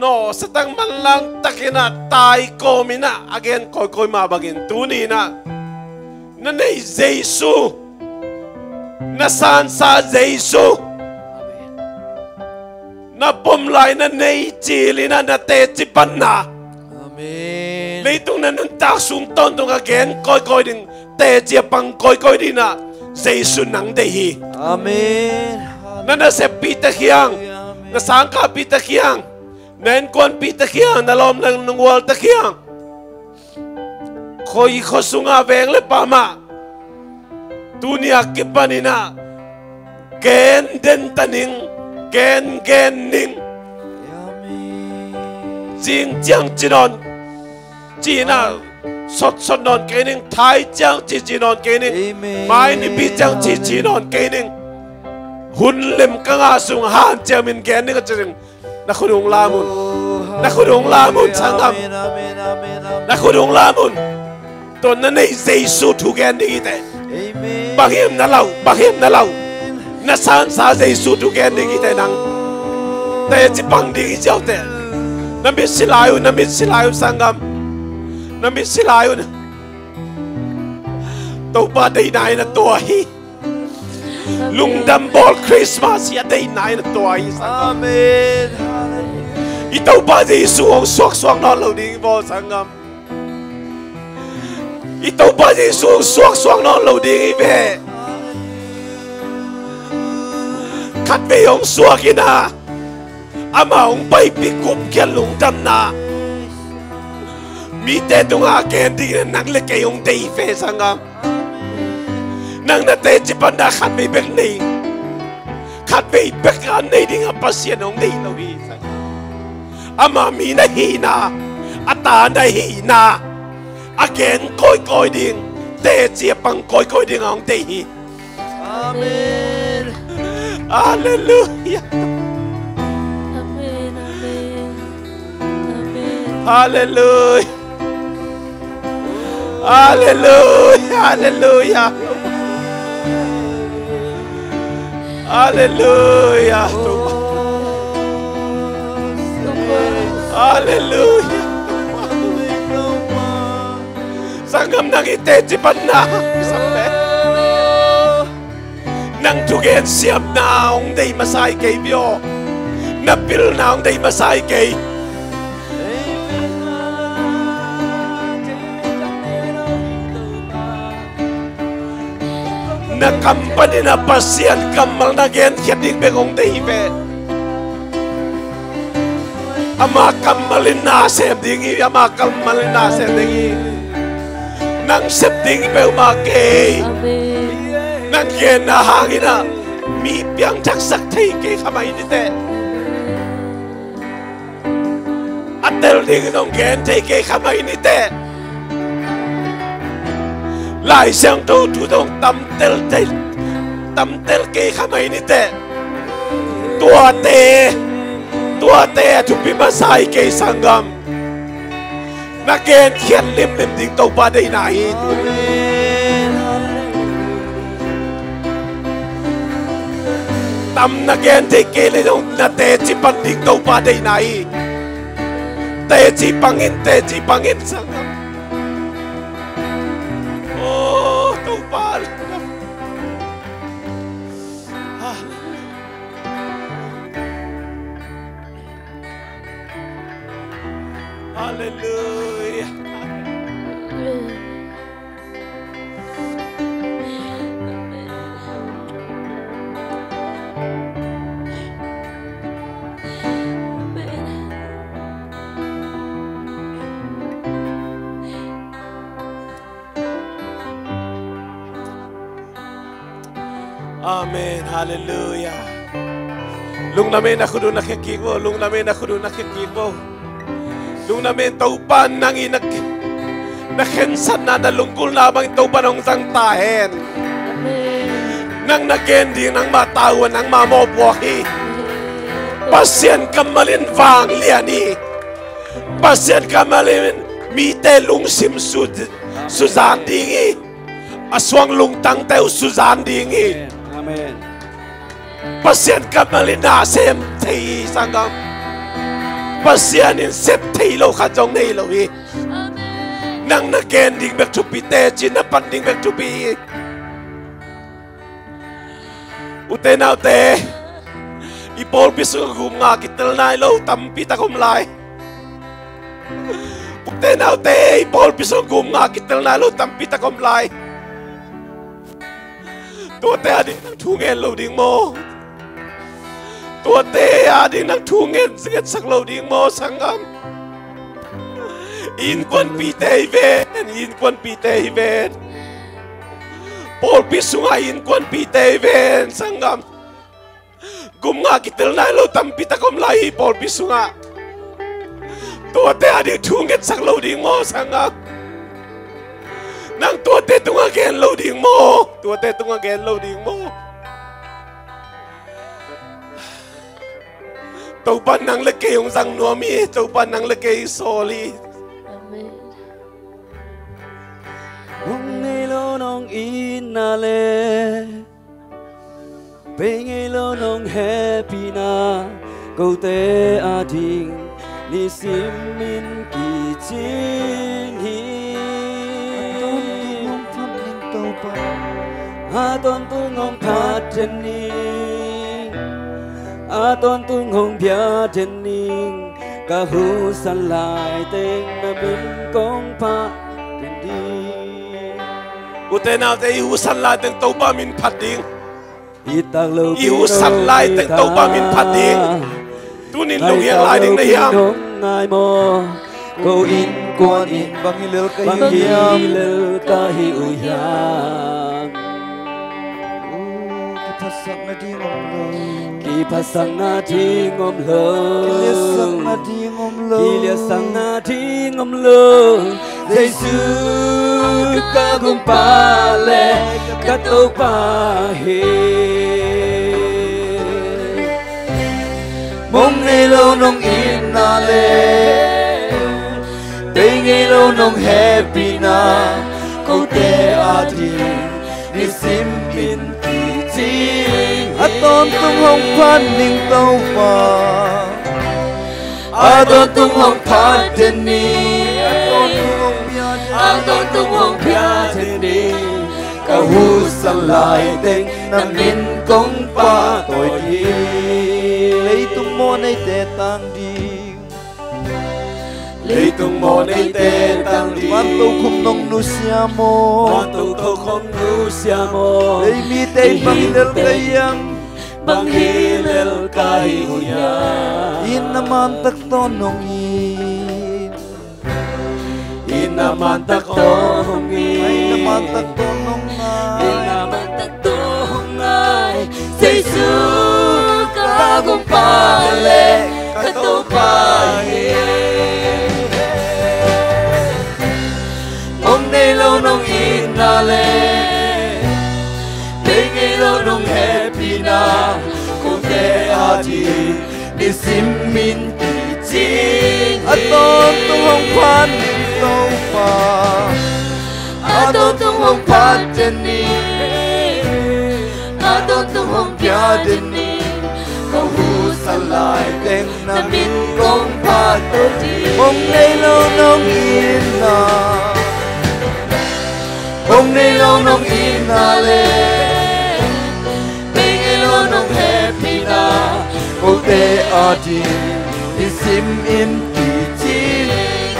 nawhsa tak manlang takin ah taikawm in ah a gen kawikawi mah bangin tuni in ah na neih Jesu, na sansa Jesu, na pom lai na nei cil in ah na teci panna, Amen. Leitung na nuntak sung tawntung a gen kawikawi ding, teci a pang kawikawi ding in ah Jesu nang deih hi. Amen. Na naseppihte kiang, na sangkahpihte kiang, na innkuanpihte kiang, na lawm na ngualte kiang, koi khua sungah veng le pam ah tuni a kipan in ah gen den ta ning, gen gen ning. Cing ciang ci nawn, ci in ah sot sot nawn kei ning, thai ciang ci ci nawn kei ning, Amen. Mai nipi ciang ci ci nawn kei ning. Hun lem ka ngah sung hanciam in gen ning a ci ning. Na khut hong lam un. Na khut hong lam un, sanggam. Na khut hong lam un. Tua na neih Jesu thu gen ding hi teh. Bang hiam na lau, bang hiam na lau. Na sansa Jesu thu gen ding hi teh nang. Teci pang ding hi ziau teh. Na mit silai un, na mit silai un, sanggam. Na mit silai un. Topa deihna in ah tua hi. Lungdam bawl Christmas hi a, deihna in a tua hi, sanggam. Amen. I Topa Jesu hong suaksuak nawn lo ding hi baw, sanggam. I Topa Jesu hong suaksuak nawn lo ding hi ve. Khatvei hong suak in a, ama hong paipih gupkhiat lungdamna mite tungah a gen dingin nang le kei hong deih hi ve, sanggam. Nang na teci panna khatvei bek nei, khatvei bek a nei ding a Pasian hong deih lo hi, sanggam. Ama mi na hihna, a ta na hihna a gen kawikawi ding, teci a pang kawikawi ding a hong deih hi. Amen. Halleluia. Amen, amen. Amen. Halleluia. Halleluia, halleluia. Halleluia. Halleluia. Sanggam, nang i teci panna, sanggam, nang thugen siamna hong deih masa hi kei ve aw. Na pilna hong deih masa hi kei. Na kam panin a Pasian kammal na genkhiat ding bek hong deih hi ve. Ama kammal in na sem ding hi, ama kammal in na sem ding hi. Nang sep ding hi peuhmah kei. Amen. Nang genna hangin a mi piangthaksak thei kei kha mai ni teh. A tel dingin hong gen thei kei kha mai ni teh. Lai Siangtho thu dong tam tel thei, tam tel kei kha mai ni teh. Tuate, tuate a thupi masa hi kei, sanggam. Na genkhiat limlim ding Topa deihna hi. Tam na gen thei kei le zong na teci pan ding Topa deihna hi. Teci pang in, teci pang in, sanggam. Oh, Topa. Halleluia. Amen. Halleluia. Lungdam in, na khut uh na khek kik vo. Lungdam in, na khut uh na khek kik vo. Lungdam in, Topa nang i na, na khensatna, na lunggulhna bangin Topa nong zang ta hen. Amen. Nang na gen ding nangmah tau a, nangmah mawhpuak hi. Pasian kammal in vanglian hi. Pasian kammal in mite lungsim su, suzan ding hi. A suang lungtangte uh suzan ding hi. Amen. Pasian kammal in na sem thei hi, sanggam. Pasian in sep thei lo khat zong nei lo hi. Amen. Nang na gen ding bek thupi, teci na pan ding bek thupi hi. Ute naute, i pawlpi sungah gum nga kitel nai lo tampi tak om lai. Ute naute, i pawlpi sungah gum nga kitel nai lo tampi tak om lai. Tuate ading nang thu ngen lo ding maw? Tuate ading nang thu ngen, ngetsak lo ding maw, sanggam? Innkuanpihte hi ven, innkuanpihte hi ven. Pawlpi sungah innkuanpihte hi ven, sanggam. Gum nga kitel nai lo tampi tak om lai hi pawlpi sungah. Tuate ading thu ngetsak lo ding maw, sanggam? Nang tuate tungah gen lo ding maw? Tuate tungah gen lo ding maw? Topa nang le kei hong zang nuam hi. Topa nang le kei sawl hi. Amen. Hong nei lo nong itna le, bei ngei lo nong hehpihna, kote ading nisim in kicing hi. A tawntung hong phat ning Topa, A tawntung hong phat den ning, a tawntung hong pia den ning, ka husan lai teng na min kong phat den ding. Ute naute, i husan lai teng Topa min phat ding. I tak lo i husan lai teng Topa min phat ding. Tunin lunghiang lai ding na hiam? Ngai maw, ko innkuan in bang hi lel ka hi hiam? Bang hi lel ka hi uh hiam? Kiphatsakna ding om lo. Kiphatsakna ding om lo. Kiliatsakna ding om lo. Kiliatsakna ding om lo. Jesu ka Gumpa le ka Topa hi. Mong nei lo nong itna le, bei ngei lo nong hehpihna, kote ading nisim in kicing. A tawntung hong phat ning Topa. A tawntung hong phat den ning. A tawntung hong pia den ning. Ka husan lai teng na min kong pahtawi ding. Leitung mawh neite tang ding. Leitung mawh neite tang ding. Vantokhom nong nusia maw? Vantokhom nusia maw? Ei mite in bang hi lel ka hiam? Bang hi lel ka hi uh hiam? Inn a man tak tawh nong it. Inn a man tak tawh hong it. Inn a man tak tawh nong ngai. Inn a man tak tawh hong ngai. Jesu ka Gumpa le ka Topa hi. Mong nei lo nong itna le, bei ngei lo nong hehpihna, kote ading nisim in kicing. A tawntung hong phat ning Topa. A tawntung hong phat den ning. A tawntung hong pia den ning. Ka husan lai teng na min kong phat den ning. Mong nei lo nong itna. Mong nei lo nong itna le, bei ngei lo nong hehpihna, kote ading nisim in kicing.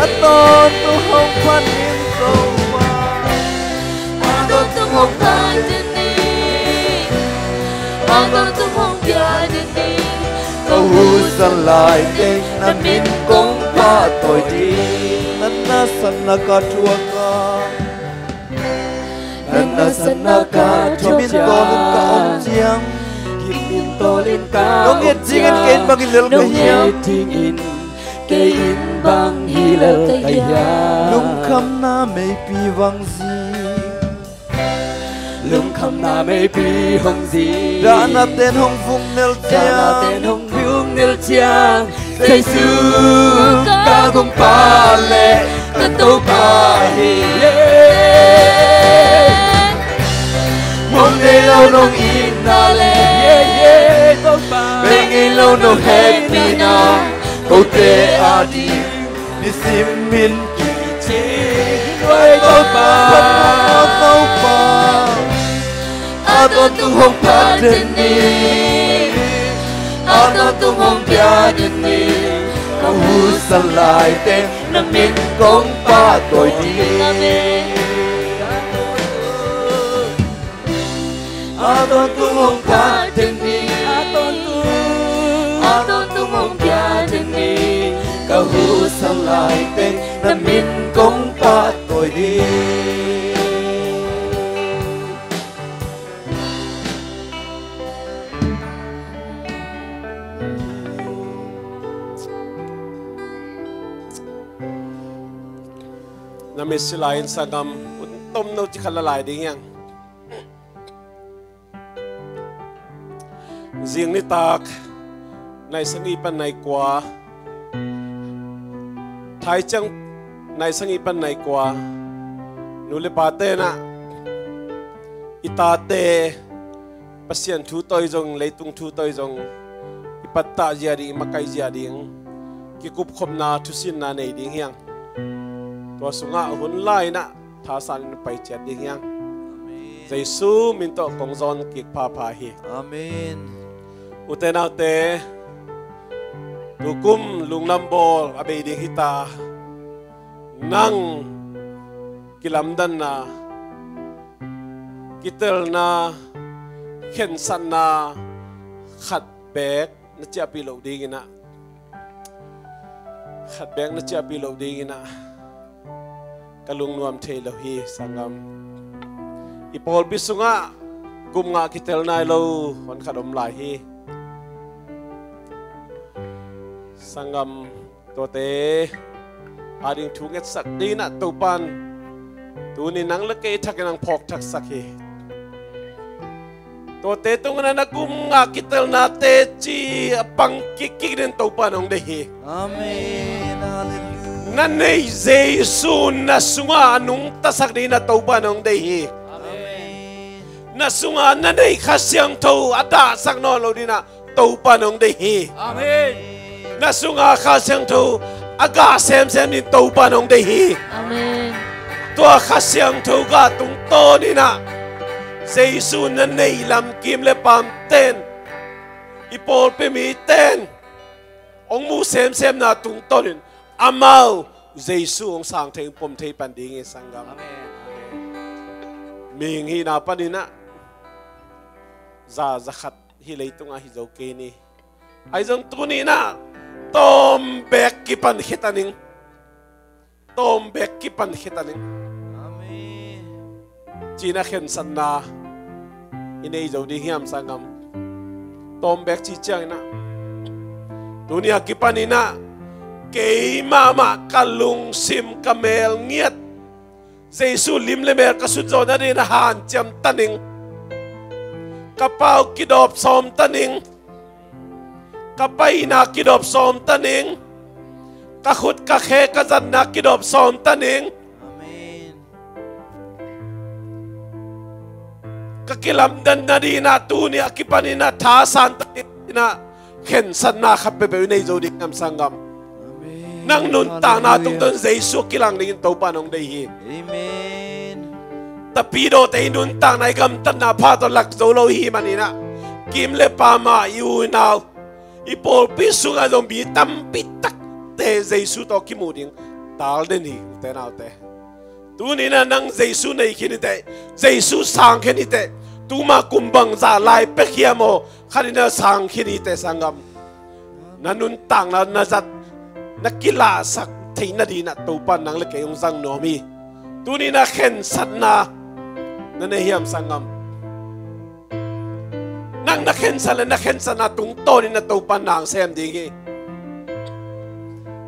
A tawntung hong phat ning Topa. A tawntung hong phat den ning. A tawntung hong pia den ning. Ka husan lai teng na min kong pahtawi ding. Na nasepna ka thuak a, na nasepna ka thuak ciang, kimin tawlin ka om ciang, nong et dingin kei in bang hi lel ka hiam? Nong et dingin kei in bang hi lel ka hiam? Lungkhamna meipi vang zing. Lungkhamna meipi hong zing. Dahna ten hong vung nel ciang. Dahna ten hong vung nel ciang. Jesu ka Gumpa le ka Topa hi. Mong nei lo nong itna le, Topa, bei ngei lo nong hehpihna, kote ading nisim in kicing. Oi Topa, Topa, a tawntung hong phat den ning. A tawntung hong pia den ning. Ka husan lai teng na min kong pahtawi ding. A tawntung hong phat den ning. A tawntung, a tawntung hong pia den ning. Ka husan lai teng na min kong pahtawi ding. Na mitsi lai-in sanggam, un tomno ci khat la lai ding hiang. Zing nitak nai sagih pan nai kua, thai ciang nai sagih pan nai kua, nu le pa te na i tate Pasian thu tawi zong, leitung thu tawi zong, i pattah zia ding, i makaih zia ding, kikupkhopna thusinna nei ding hiang. Tua sungah hun lai-in ah thasan in pai ciat ding hiang. Jesu min tawh kong zawn kik phapha hi. Amen. Ute naute, tukum lunglam bawl a bei ding hita. Nang kilamdanna, kitelna, khensatna khat beek na ciahpih loh dinginah, khat beek na ciahpih loh dinginah ka lungnuam thei lo hi, sanggam. I pawlpi sungah kum nga kitel nai lo hon khat om lai hi, sanggam. Tuate a ding thu ngetsak dinah Topan tuni nang le kei thakin ang phawk thaksak hi. Tuate tungah na kum nga kitelna teci a pang kikkik din Topan hong deih hi. Amen. Halleluia. Na neih Jesu na sungah a nungtasak dinah Topan hong deih hi. Amen. Na sungah na neih Kha Siangtho a dahsak nawn lo dinah Topan hong deih hi. Amen. Na sungah Kha Siangtho a gah semsem din Topan hong deih hi. Amen. Tua Kha Siangtho gah tungtawninah Jesu na neih lam kim le pamten, i pawlpi miten hong mu semsemna tungtawnin amau Jesu hong sang thei, hong pom thei pan ding hi, sanggam. Amen. Mihing hihna paninah za, za khat hi leitungah hi zo kei ni. Ahi zong tuninah tawm beek kipan khita ning. Tawm beek kipan khita ning. Amen. Cina khensatna i nei zo ding hiam, sanggam? Tawm beek ci cianginah, tuni a kipaninah kei mahmah ka lungsim ka mel ngiat Jesu lim le mel ka sut zawh nadinah hanciam ta ning. Ka pau kidawp sawm ta ning. Ka paina kidawp sawm ta ning. Ka khut ka khe ka zatna kidawp sawm ta ning. Amen. Ka kilamdan nadinah tuni a kipaninah thasan ta dinah khensatna khat peuhpeuh i nei zo ding hiam, sanggam? Amen. Nang nuntakna tungtawn Jesu a kilang dingin Topa in hong deih hi. Amen. Tapidawte i nuntakna i gamtatna pha tawh lak zo lo i hih maninah kim le pam ah i u i nau, i pawlpi sungah zong mi tampi takte Jesu tawh kimuh ding tal den hi, ute naute. Tuninah nang Jesu nei khin hi teh, Jesu sang khin hi teh, tuma kum bangzah lai pek hiam aw, khatinah sang khin hi teh, sanggam. Na nuntakna na zat na kilahsak theih nadinah Topa in nang le kei hong zang nuam hi. Tuninah khensatna na nei hiam, sanggam? Nang na khensat le na khensatna tungtawninah Topa in na hong sem ding hi.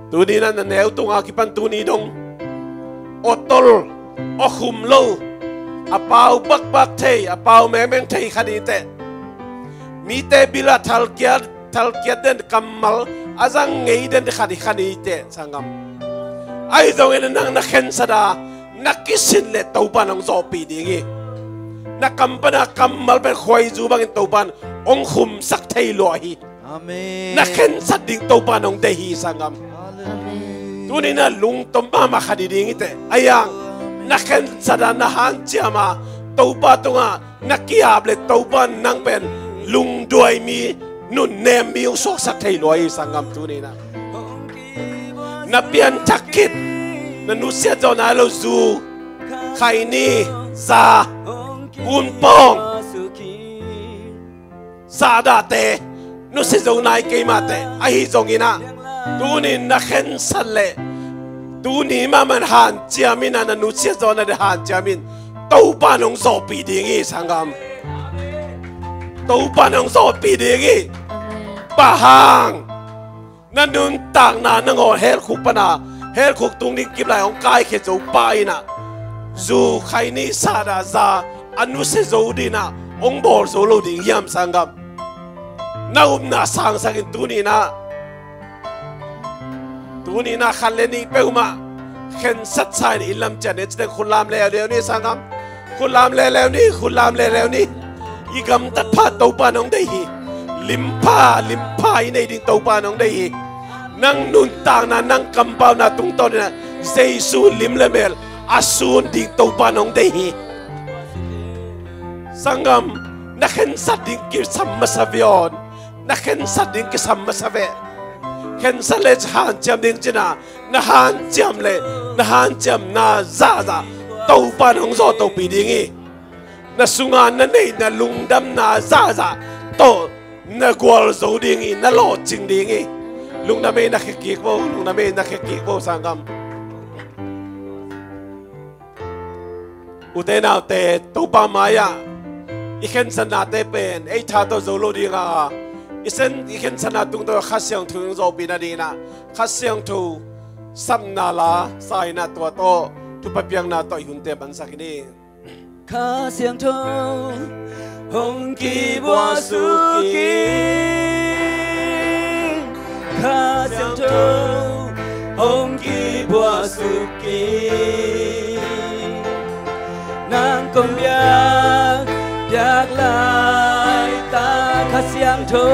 Tuninah na neu tunga kipan tuni dong aw tol, aw khum lo, a pau bakbak thei, a pau mengmeng thei khat hi teh, mite bil ah thalkiat, thalkiat den kammal a zang ngei den khat hi khat hi teh, sanggam. Ahi zongin nang na khensat a na kisin leh Topa in hong zawhpih ding hi. Na kam pana kammal pen khuaizu bangin Topa in hong khumsak thei lua hi. Amen. Na khensat ding Topa in hong deih hi, sanggam. Amen. Tuninah lungtom mahmah khat hi ding hi teh. Ahi hang na khensat a na hanciam a Topa tungah na ki-ap le Topa in nang pen lungduai mi, nunnem mi hong suaksak thei lua hi, sanggam. Tuninah na pianthak khit, na nusiat zawh nai lo zu, khaini, za, kunpawng, sahdah te nusia zo nai kei mah teh. Ahi zonginah tunin na khensat leh tuni mahmah in hanciam inah, na nusiat zawh nading hanciam in, Topa in hong zawhpih ding hi, sanggam. Topa in hong zawhpih ding hi. Amen. Bang hang? Na nuntakna nangawn helkhuk pana, helkhuk tung ding kip lai hong kaikhia zo pa inah zu, khaini, sahdah, za a nusia zo dinah hong bawl zo lo ding hiam, sanggam? Na upna sangsakin tuninah, tuninah khat le nih peuhmah khensatsa in inn lam ciah ni, cite khutlam leuleu ni, sanggam. Khutlam leuleu ni, khutlam leuleu ni. I gamtat pha Topa in hong deih hi. Limpha, limpha i neih ding Topa in hong deih hi. Nang nuntakna, nang kampauna tungtawninah Jesu lim le mel a sun ding Topa in hong deih hi. Sanggam, na khensat ding kisam masa ve aw. Na khensat ding kisam masa ve. Khensat le hanciam ding cina, na hanciam le, na hanciamna zahzah Topa in hong zawh topi ding hi. Na sunga na neihna lungdamna zahzah tawh na gualzo ding hi, na lawhcing ding hi. Lungdam ei, na khekik vo, lungdam ei, na khekik vo, sanggam. Ute naute, Topa mai-ah i khensatnate pen ei tha tawh zo lo ding a, i sen, i khensatna tung tawh Kha Siangtho in hong zawhpih nadingin ah, Kha Siangtho sapna la sa-in ah, tua tawh thupha piakna tawh i hunte pansak hi ni. Kha Siangtho hong kibuah suk in, Kha Siangtho hong kibuah suk in, nang kong biak, biak lai ta. Kha Siangtho,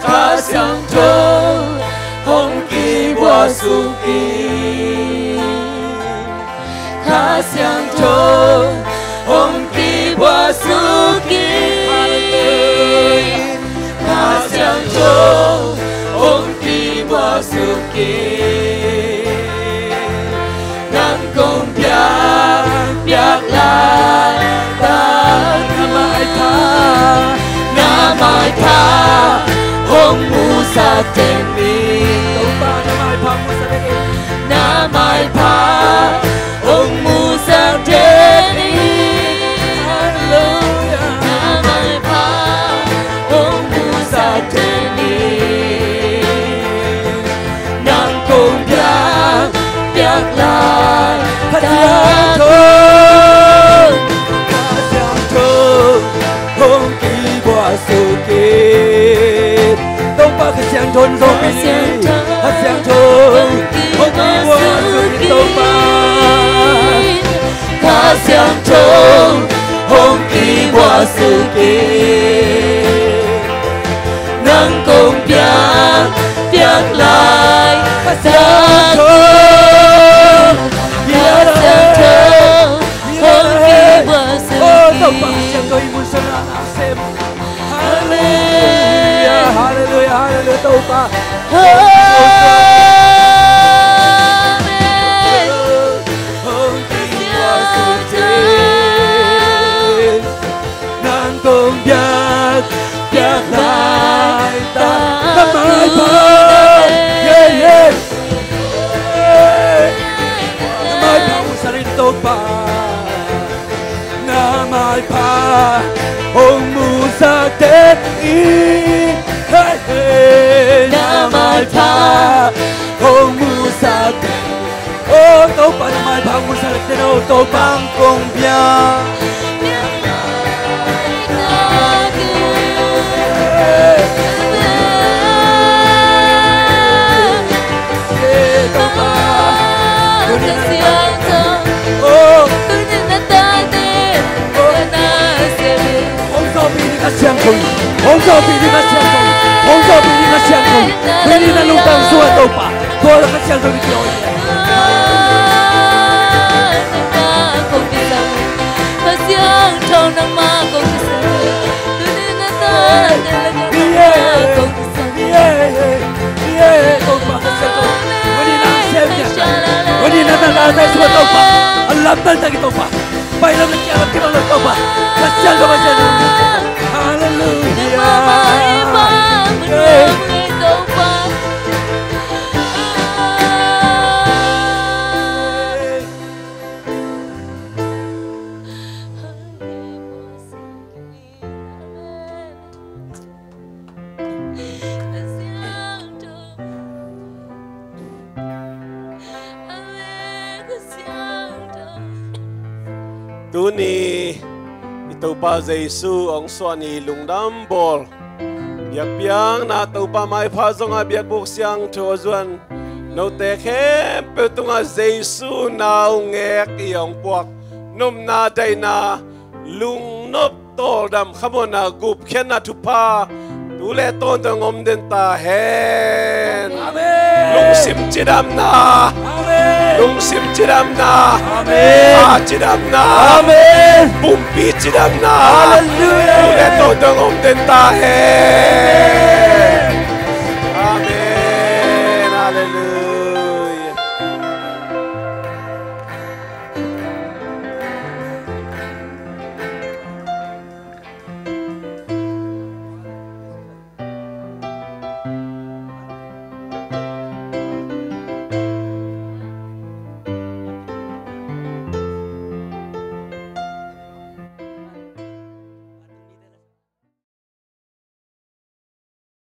Kha Siangtho hong kibuah suk in, Kha Siangtho hong kibuah suk in, Kha Siangtho hong kibuah suk in, nang kong biak, biak lai ta. Na maipha, na maipha hong musak teh ni. Topa, na maipha musak teh ni. Na maipha hong musak teh ni. Halleluia. Na maipha hong musak teh ni. Nang kong biak, biak lai. Kha Siangtho, Kha Siangtho hong kibuah suk in. Topa, Kha Siangtho hong zawhpih ni. Kha Siangtho hong kibuah suk in, Topa. Kha Siangtho hong kibuah suk in, nang kong biak, biak lai. Kha Siangtho, Kha Siangtho hong kibuah suk in. Oh, Topa, Kha Siangtho i mun sung ah na sem. Halleluia, halleluia, halleluia, Topa. Amen. Nang kong biak, biak lai ta. Na maipha. Yeah, yeah. Na maipha musak in, Topa. Na maipha hong musak teh ni. Hey, hey. Na maipha hong musak teh ni. Oh, Topa, na maipha hong musak teh ni, oh, Topa, nang kong biak. Hey. Hong zawhpih ni Kha Siangtho. Hong zawhpih ni Kha Siangtho. Hong zawhpih ni Kha Siangtho. Tuni na lungtang sungah Topa, tua Kha Siangtho ni kio. Kha Siangtho, nangmah kong kisam. Tuni na ta, nangmah kong kisam. Topa, Kha Siangtho. Tuni na sem ni. Tuni na ta, na sem ni, Topa. A lamdang ta ki, Topa. Pai lam na kia lam ki bang lam, Topa. Kha Siangtho, Kha Siangtho. Halleluia. Tuni i Topa Jesu hong suah ni, lungdam bawl. Biakpiakna Topa maipha zongah biakbuk siangtho a zuan note khempeuh tungah Jesu naungek i hong puak nopna, daihna, lungnop, tawldam, khamuanna, gupkhiatna, thupha tu le tawntung hong om den ta hen. Amen. Lungsim cidamna. Amen. Lungsim cidamna. Amen. Kha cidamna. Amen. Pumpi cidamna. Hallelujah. Tu le to dong om den ta hen.